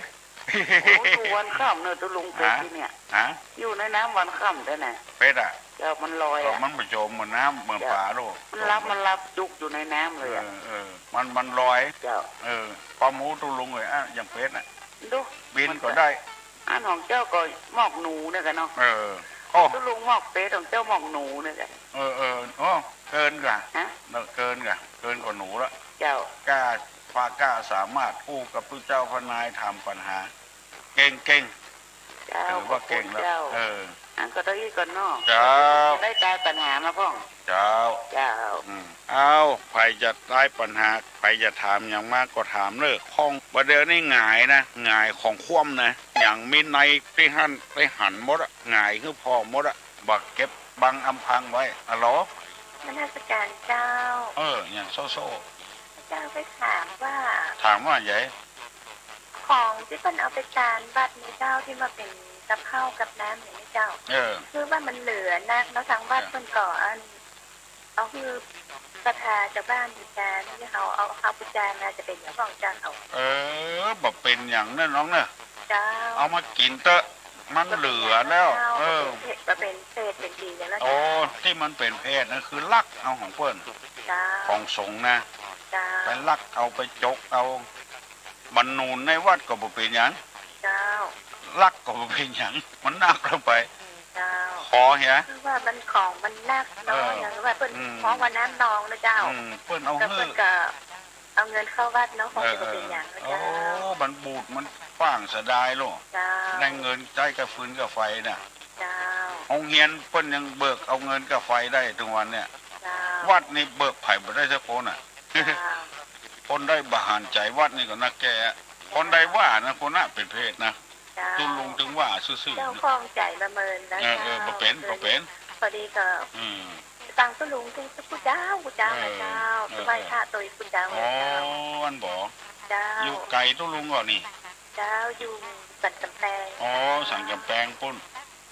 โอ้ อยู่วันค่ำเนาะ ตุ๊ลุง เป๋น ฮะ ตี้เนี่ย ฮะ อยู่ในน้ำวันค่ำได้นะ เป็ดอะ เจ้า มันลอยอะ เออ มันบ่จมเหมือนน้ำ เหมือนป๋าโลด มันหลับ มันหลับจุกอยู่ในน้ำเลยอะ เออ เออ มัน มันลอย เจ้า เออ ความฮู้ตุ๊ลุงเลยอะ อย่างเป็ดอะ ดู บินก็ได้ อันของเจ้าก็หมอกหนูเนี่ยก่ะเนาะ เออ โอ้ ตุ๊ลุงหมอกเป็ด ของเจ้าหมอกหนูเนี่ยก่ะ เออ เออ โอ้ เกินก่ะ ฮะ เนอะ เกินก่ะ เกินกว่าหนูละ เจ้า กล้า ความกล้าสามารถอู้กับตุ๊เจ้าพระนายถามปัญหา เก่ง เก่ง เจ้า ถือว่าเก่งแล้ว ขอบคุณเจ้า เออ อันก็เต้าอี้ก่อนเนาะ เจ้า จะได้ตายปัญหามาพ่อง เจ้า เจ้า อืม เอา ใผจะตายปัญหา ใผจะถามหยังมาก็ถามเน่อ ของบ่าเดี่ยวนี้หงายนะ หงายของคว่ำนะ หยังมีในตี้หั้นตี้หันหมดอะ หงายหื้อผ่อหมดอะ บ่าเก็บบังอำพรางไว้ อะโหล นมัสการเจ้า เออ หยังโซ่โซ่ เจ้าไปถามว่า ถามว่าใหญ่ ของตี้เปิ้นเอาไปตานวัดนี่เจ้า ตี้มาเป๋นกับข้าวกับน้ำนี่เจ้า เออ คือว่ามันเหลือนักเนาะ ทางวัด เออ เปิ้นก็อัน เอาหื้อศรัทธาจาวบ้านบูจา ตี้เฮาเอา เอาบูจามาจะเป๋นหยังของเจ้า เออ บ่เป๋นหยังเน่อน้องเน่อ เจ้า เอามากิ๋นเต๊อะ มันเหลือแล้ว เออ บ่เป๋นเศษ บ่เป๋นเศษเป๋นดีหยังแล้ว โอ้ ตี้มันเป๋นเพทนะ คือลักเอาของเปิ้น เจ้า ของสงฆ์นะ เจ้า ไปลักเอา ไปจกเอา บ่าหนุนในวัดก็บ่เป๋นหยัง เจ้า ลักก็บ่เป๋นหยัง มันนักเกินไป อืม เจ้า ขอเหีย คือว่ามันของมันนักเนาะ เออ อย่างว่าเปิ้น อืม ฮ้องว่าน้ำนองนะเจ้า อืม เปิ้นเอา ก็ หื้อ เปิ้นก็เอาเงินเข้าวัดเนาะ ของ เออ ตี้บ่เป๋นหยังนะ เออ เจ้า โอ้ มันบูด มันฟ้างเสียดายโลด เจ้า ได้เงินใจ๊ก้าฟืนก้าไฟน่ะ เจ้า โฮงเฮียนเปิ้นยังเบิกเอาเงินก้าไฟได้เถิงวันเนี่ย เจ้า วัดนี่เบิกใผบ่ได้สักคนน่ะ เจ้า คนใดบ่หันใจ๋วัดนี่ก็นักแก่ คนใดว่านะ คนนั้นเป๋นเพทนะ เจ้า ตุ๊ลุงตึงว่าซื่อๆ เจ้า นะ ข้องใจ๋มาเมินแล้ว เออ เออ เจ้า บ่เป๋น บ่เป๋น พอดีก็ อืม ฟังตุ๊ลุงตุ๊ก ตุ๊กเจ้า ตุ๊กเจ้า เออ นะเจ้า เออ ไหว้พระตวยตุ๊กเจ้า อ๋อ นะเจ้า อั้นบ่ เจ้า อยู่ไก๋ตุ๊ลุงก่อนี่ เจ้า อยู่สันก๋ำแปง อ๋อ สันก๋ำแปงปุ้น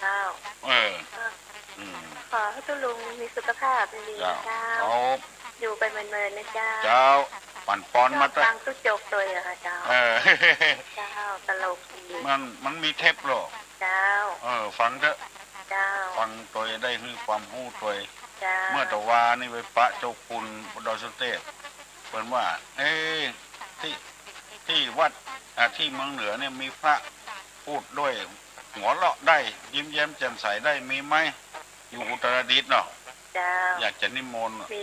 เจ้า เออ เออ อืม ขอหื้อตุ๊ลุงมีสุขภาพดี เจ้า เจ้า เอา อยู่ไปเมินๆ นะเจ้า เจ้า ปั๋นปอนมา เจ้า เต๊อะ ฟังตุ๊จกตวยเหรอคะเจ้า เออ เจ้า ตลกดี มัน มันมีเทปโลก เจ้า เออ ฟังเต๊อะ เจ้า ฟังตวยได้หื้อความฮู้ตวย เจ้า เมื่อตะวานี่ไปปะเจ้าคุณดอยสุเทพ เปิ้นว่า เอ๊ะ ตี้ ตี้วัด อ่า ตี้เมืองเหนือเนี่ยมีพระพูดด้วย หัวเราะได้ ยิ้มแย้มแจ่มใสได้ มีไหม อยู่อุตรดิตถ์เนาะ เจ้า อยากจะนิมนต์ มี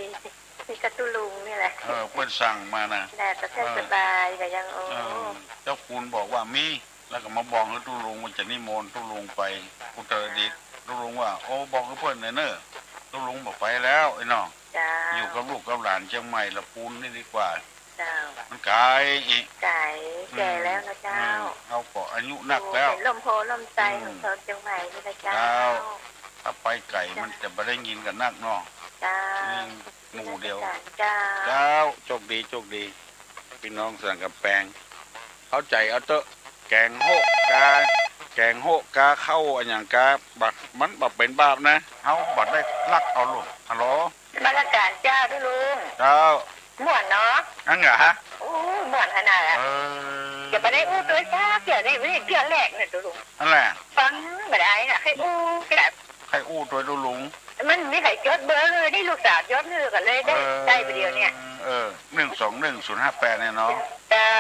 มีก้าตุ๊ลุงนี่แหละ เออ เปิ้นสั่งมานะ แหละ ก็ใช่ เออ สบายก็ยัง โอ้ เออ เจ้าคุณบอกว่ามี แล้วก็มาบอกหื้อตุ๊ลุงว่าจะนิมนต์ตุ๊ลุงไปอุตรดิตถ์ ตุ๊ลุงว่า โอ้ บอกหื้อเปิ้นแหน่เน่อ ตุ๊ลุงบ่ไปแล้วไอ้น้อง เจ้า อยู่กับลูกกับหลานเจียงใหม่ละปูนนี่ดีกว่า เจ้า มันไก๋อีก ไก๋ อืม แก่แล้วนะเจ้า อืม เฮาก็อายุนักแล้ว อยู่เป๋นล่มโพธิ์ล่มไทร อืม ของชาวเจียงใหม่นี่นะเจ้า เจ้า ถ้าไปไก๋มันจะบ่ได้ยินกั๋นนักเนาะ เจ้า อืม หมู่เดียว เจ้า เจ้า โชคดี โชคดี ปี้น้องสันก๋ำแปง เข้าใจ๋เอาเต๊อะ แก๋งโฮะก๋า แก๋งโฮะก๋าเข้าอะหยังก๋า บ่ มันบ่เป๋นบาปนะ เฮาบ่ได้ลักเอาลูก ฮัลโหล นมัสการเจ้าตุ๊ลุง เจ้า ม่วนเนาะ อั้นเหรอ โอ้ ม่วนขนาดอะ เออ จะบ่ได้อู้ตวยสักเตื้อ นี่เตื้อแรกเนี่ยตุ๊ลุง อั้นแหละ ฟังบ่ได้น่ะ ใค่อู้ก็ได้ ใค่อู้ตวยตุ๊ลุง มันบ่มีใผจดเบอร์หื้อ นี่ลูกสาวจดหื้อ ก็เลยได้ เออ ได้เบอร์เดียวเนี่ย เออ หนึ่งสองหนึ่งศูนย์ห้าแปด เนี่ยเนาะ เจ้า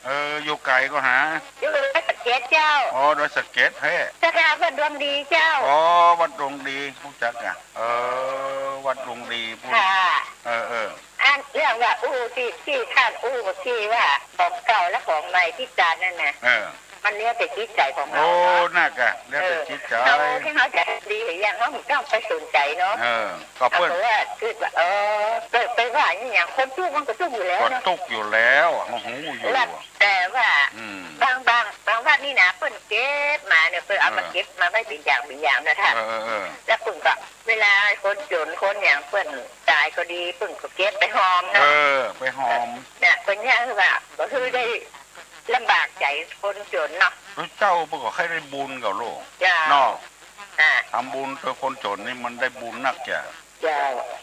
เออ อยู่ไกลก่อหา อยู่ดอยสะเก็ดเจ้า อ๋อ ดอยสะเก็ดแท้ สถาบันดวงดีเจ้า อ๋อ วัดดวงดี ฮู้จักอะ เออ วัดดวงดีพู้น ค่ะ เออ เออ อันเรื่องว่าอู้ตี้ ตี้ต้านอู้ตี้ว่าของเก่าและของใหม่ติดต๋านนั่นน่ะ เออ มันแล้วแต่จิตใจ๋ของเฮา โอ้ เนาะ นั่นกะ แล้วแต่จิตใจ๋ เออ เฮา ตี้เฮาจะดีหรือยัง เฮาบ่ต้องไปสนใจ๋เนาะ เออ ก็เปิ้น เอาแต่ว่า คือว่า เออ ไป ไปว่าอะหยัง คนตุ๊กมันก็ตุ๊กอยู่แล้วเนาะ ก็ตุ๊กอยู่แล้ว เฮาฮู้อยู่ แล้วแต่ว่า อืม บาง บาง บางวัดนี่นะ เปิ้นเก็บมาเนี่ย เปิ้นเอามา เออ เก็บมาไว้เป๋นอย่างเป๋นอย่างนะท่าน เออ เออ เออ แล้วเปิ้นก็ เวลาคนจ๋นคนหยังเปิ้นต๋ายก็ดี เปิ้นก็เก็บไปหอมเนาะ เออ ไปหอม น่ะ เปิ้นอยากหื้อว่า บ่หื้อได้ลำบากใจ๋คนจ๋นเนาะ แล้วเจ้าเปิ้นก็ใค่ได้บุญกับลูก เจ้า เนาะ อ่า ทำบุญช่วยคนจ๋นนี่มันได้บุญนักแก่ เจ้า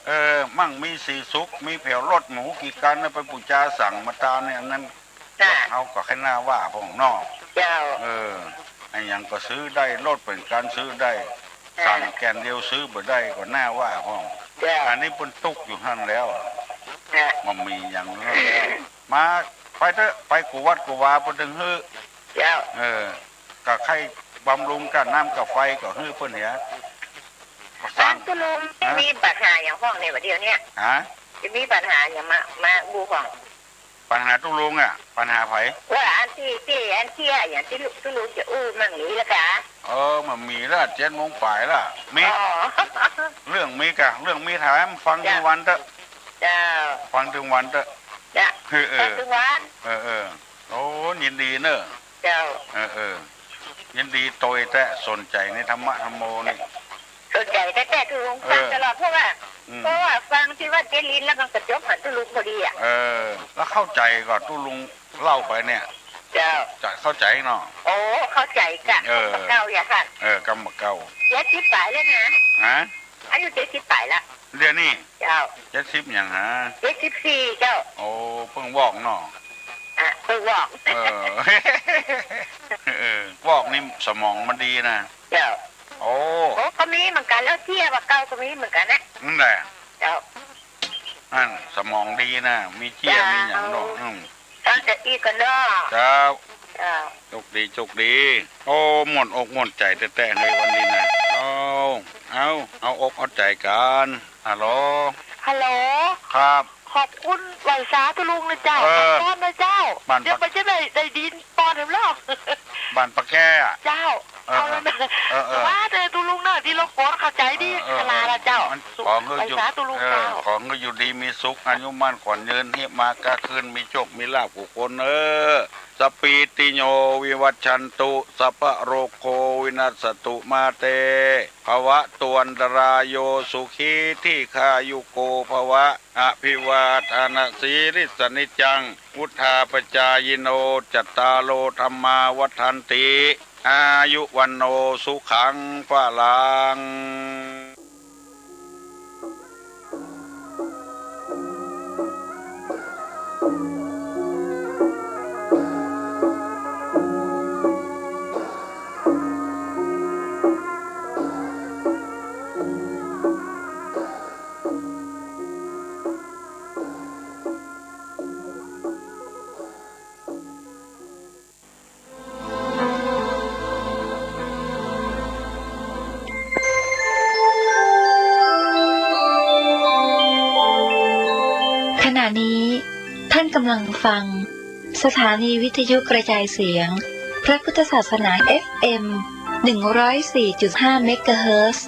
เออ มั่งมีสีสุข มีแผวรถหมู่กี่คันนะ ไปปู๋จาสังฆทานเนี่ย อันนั้น จ้ะ เฮาก็ใค่หน้าว่าพ่องเนาะ เจ้า เออ อะหยังก็ซื้อได้ รถเป๋นกั๋นซื้อได้ จ้ะ สังแก่นเดียวซื้อบ่ได้ก็หน้าว่าพ่อง เจ้า อันนี้เปิ้นตุ๊กอยู่หั้นแล้ว จ้ะ บ่มีหยังแล้ว มา ไปเต๊อะ ไปกู้วัดกู้วาเปิ้นตึงหื้อ เจ้า เออ ก็ใค่บำรุงก้าน้ำก้าไฟก็หื้อเปิ้นเหีย ก็สัง อันตุ๊ลุง ฮะ มีปัญหาหยังพ่องเนี่ยบ่าเดี่ยวเนี่ย ฮะ จะมีปัญหาหยังมา มาอู้พ่อง ปัญหาตุ๊ลุงอะ ปัญหาใผ ว่าอันตี้ ตี้ อันเตี้ย อย่างตี้ตุ๊ลุงจะอู้มั่งมีละกา เออ มันมีละ เจ็ดโมงป๋ายละ มี อ๋อ เรื่องมีกา เรื่องมีถาม ฟังตึงวันเต๊อะ เจ้า ฟังตึงวันเต๊อะ จ้ะ เออ เออ ฟังตึงวัน เออ เออ โอ้ ยินดีเนอะ เจ้า เออ เออ ยินดีโตยแต๊ สนใจ๋ในธรรมะธรรมโมนี่ สนใจ๋แต๊ๆ ตุ๊ลุง เออ ฟังตลอด เพราะว่า อืม เพราะว่าฟังตี้วัดเจ๊ลิ้นแล้วมันก็จบหันตุ๊ลุงพอดีอะ เออ แล้วเข้าใจ๋ก่อตุ๊ลุงเล่าไปเนี่ย เจ้า จะเข้าใจ๋เนาะ โอ้ เข้าใจ๋กา เออ กำบ่าเก่าอย่างหั้น เออ กำบ่าเก่า เจ็ดสิบป๋ายแล้วนะ ฮะ อายุเจ็ดสิบป๋ายละ เดี๋ยวนี้ เจ้า เจ็ดสิบหยังหา เจ็ดสิบสี่ เจ้า โอ้ เปิ้งวอกเนาะ อ่ะ เปิ้งวอก เออ เออ วอกนี่สมองมันดีนะ เจ้า โอ้ โอ้ ก็มีเหมือนกั๋น แล้วเตี้ยกว่าเก่าก็มีเหมือนกั๋นนะ นั่นแหละ เจ้า นั่น สมองดีนะ มีเตี้ย เจ้า มีหยังเนาะ อืม ตั้งสติก่อนเนาะ เจ้า เจ้า โชคดี โชคดี โอ้ ม่วนอกม่วนใจ๋แต๊ๆ ในวันนี้นะ เอา เอา เอาอกเอาใจ๋กั๋น ฮัลโหล ฮัลโหล ครับ ขอบคุณ ไหว้สาตุ๊ลุงนะเจ้า เออ ขอบคุณนะเจ้า บ้านปะ เดี๋ยวไปจะได้ ได้ดินปอนแหมเนาะ บ้านปะแก้อะ เจ้า เออ เอาแล้วนะ เออ เออ ว่าแต่ตุ๊ลุงเนาะ ตี้รบกวน เข้าใจ๋ดี เออ เออ ขนาดละเจ้า มันขอหื้ออยู่ ไหว้สาตุ๊ลุง เออ เจ้า ขอหื้ออยู่ดีมีสุข อายุมั่นขวัญยืน เฮียบมาก้าขึ้น มีโชคมีลาภกู้คนเออ สัพพีติโย วิวัชชันตุ สัพพะโรโค วินัสสะตุ มาเต ภะวะตุ อันตะราโย สุขี ทีฆายุโก ภะวะ อะภิวาทะนะสีลิสสะนิจจัง วุฑฒาปะจายิโน จัตตาโร ธัมมา วัฑฒันติ อายุ วัณโณ สุขัง พะลัง ขณะนี้ท่านกำลังฟังสถานีวิทยุกระจายเสียงพระพุทธศาสนา เอฟเอ็ม หนึ่งร้อยสี่จุดห้า เมกะเฮิรตซ์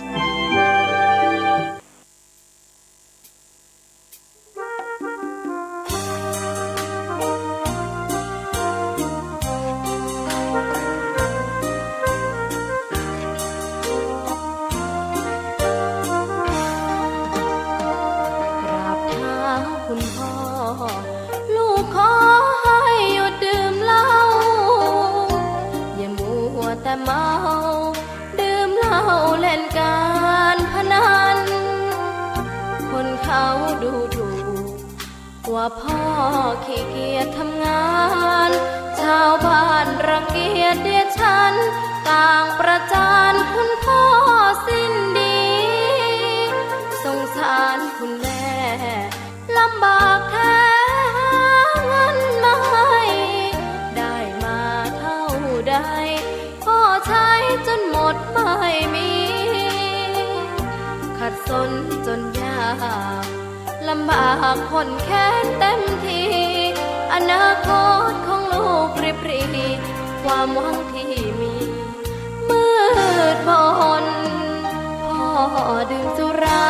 กราบเท้าคุณพ่อ ลูกขอให้หยุดดื่มเหล้า อย่ามัวแต่เมา ดื่มเหล้าเล่นการพนัน คนเขาดูถูกว่าพ่อขี้เกียจทำงาน ชาวบ้านรังเกียจเดียดฉัน ต่างประจานคุณพ่อสิ้นดี พ่อใจ๊จ๋นหมดไม่มี ขัดสนจ๋นยาก ลำบากข้นแค้นเต็มที อนาคตของลูกริบหรี่ ความหวังตี้มี มืดมน พ่อดื่มสุรา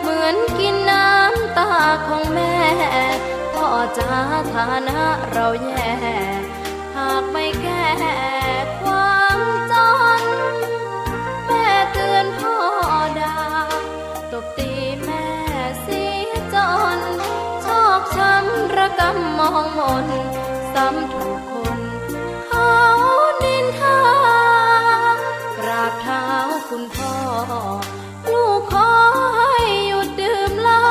เหมือนกิ๋นน้ำตาของแม่ พ่อจ๋า ฐานะเราแย่ หากไม่แก้ความจน แม่เตื๋อนพ่อด่า ตบตีแม่เสียจ๋น ชอกช้ำระกำมองมน ซ้ำถูกคนเขานินทา กราบเท้าคุณพ่อ ลูกขอให้หยุดดื่มเหล้า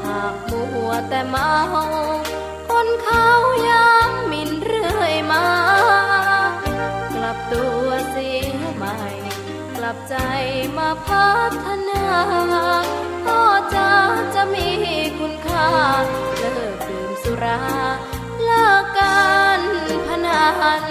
หากมัวแต่เมา คนเขาย้ำหมิ่นเรื่อยมา กลับตัวเสียใหม่ กลับใจ๋มาพัฒนา พ่อจ๋า จะมีคุณค่า เลิกดื่มสุรา เลิกการพนัน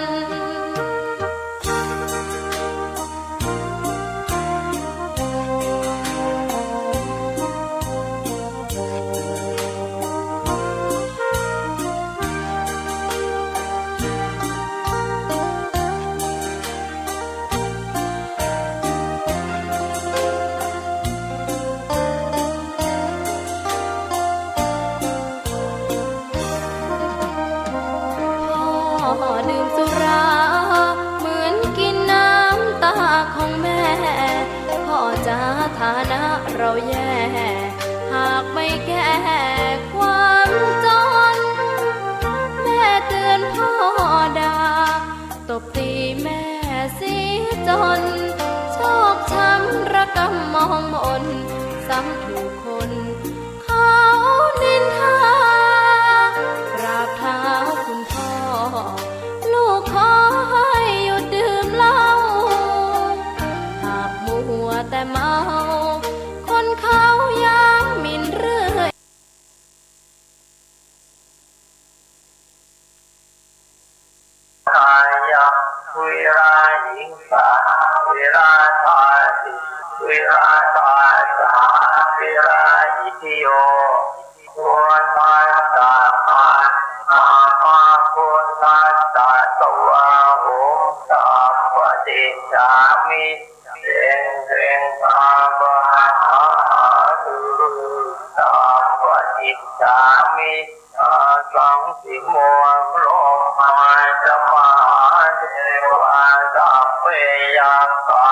พ่อดื่มสุรา เหมือนกิ๋นน้ำตาของแม่ พ่อจ๋า ฐานะเราแย่ หากไม่แก้ความจน แม่เตื๋อนพ่อด่า ตบตีแม่เสียจ๋น ชอกช้ำระกำมองมน ซ้ำถูกคนเขานินทา กราบเท้าคุณพ่อ ลูกขอให้หยุดดื่มเหล้า หากมัวแต่เมา คนเขาย้ำหมิ่นเรื่อย กายะ วิราหิงสา วิราชาสิ วิราชาสา วิราหิติโย พุทธัสสะ ภะคะวะ พุทธัสสะ สวาโหม สัมปะติจฉามิ เต็งเต็ง พระวาหาหารือ สัมปะติจฉามิ อาสังสิโม พรหมาจะ มหาเทวา สัพเพ ยักขา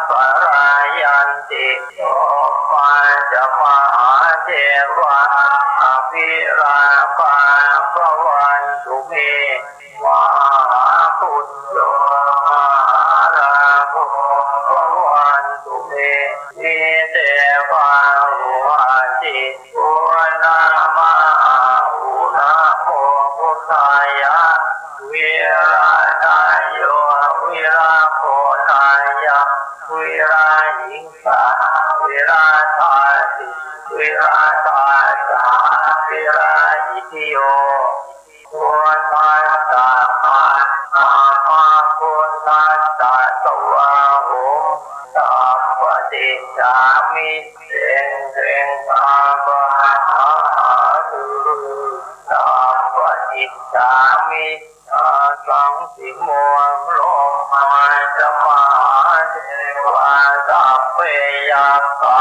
ปะลายันติ พรหมาจะ มหาเทวา อภิราภา ภะวันตุเม มหาปุญโญ มหาลาโภ ภะวันตุเม อิเต บาหุอาทิ ปูนะมะอาหู นะโมพุทธายะ วิราชาโย วิราโคณายะ วิราหิงสา วิราชาสิ วิราชาสา วิราหิติโย พุทธัสสะ ภะคะวะ พุทธัสสะ สวาโหม สัมปะติจฉามิ เต็งเต็ง พระวาหาหารือ สัมปะติจฉามิ อาสังสิโม พรหมาจะ มหาเทวา สัพเพ ยักขา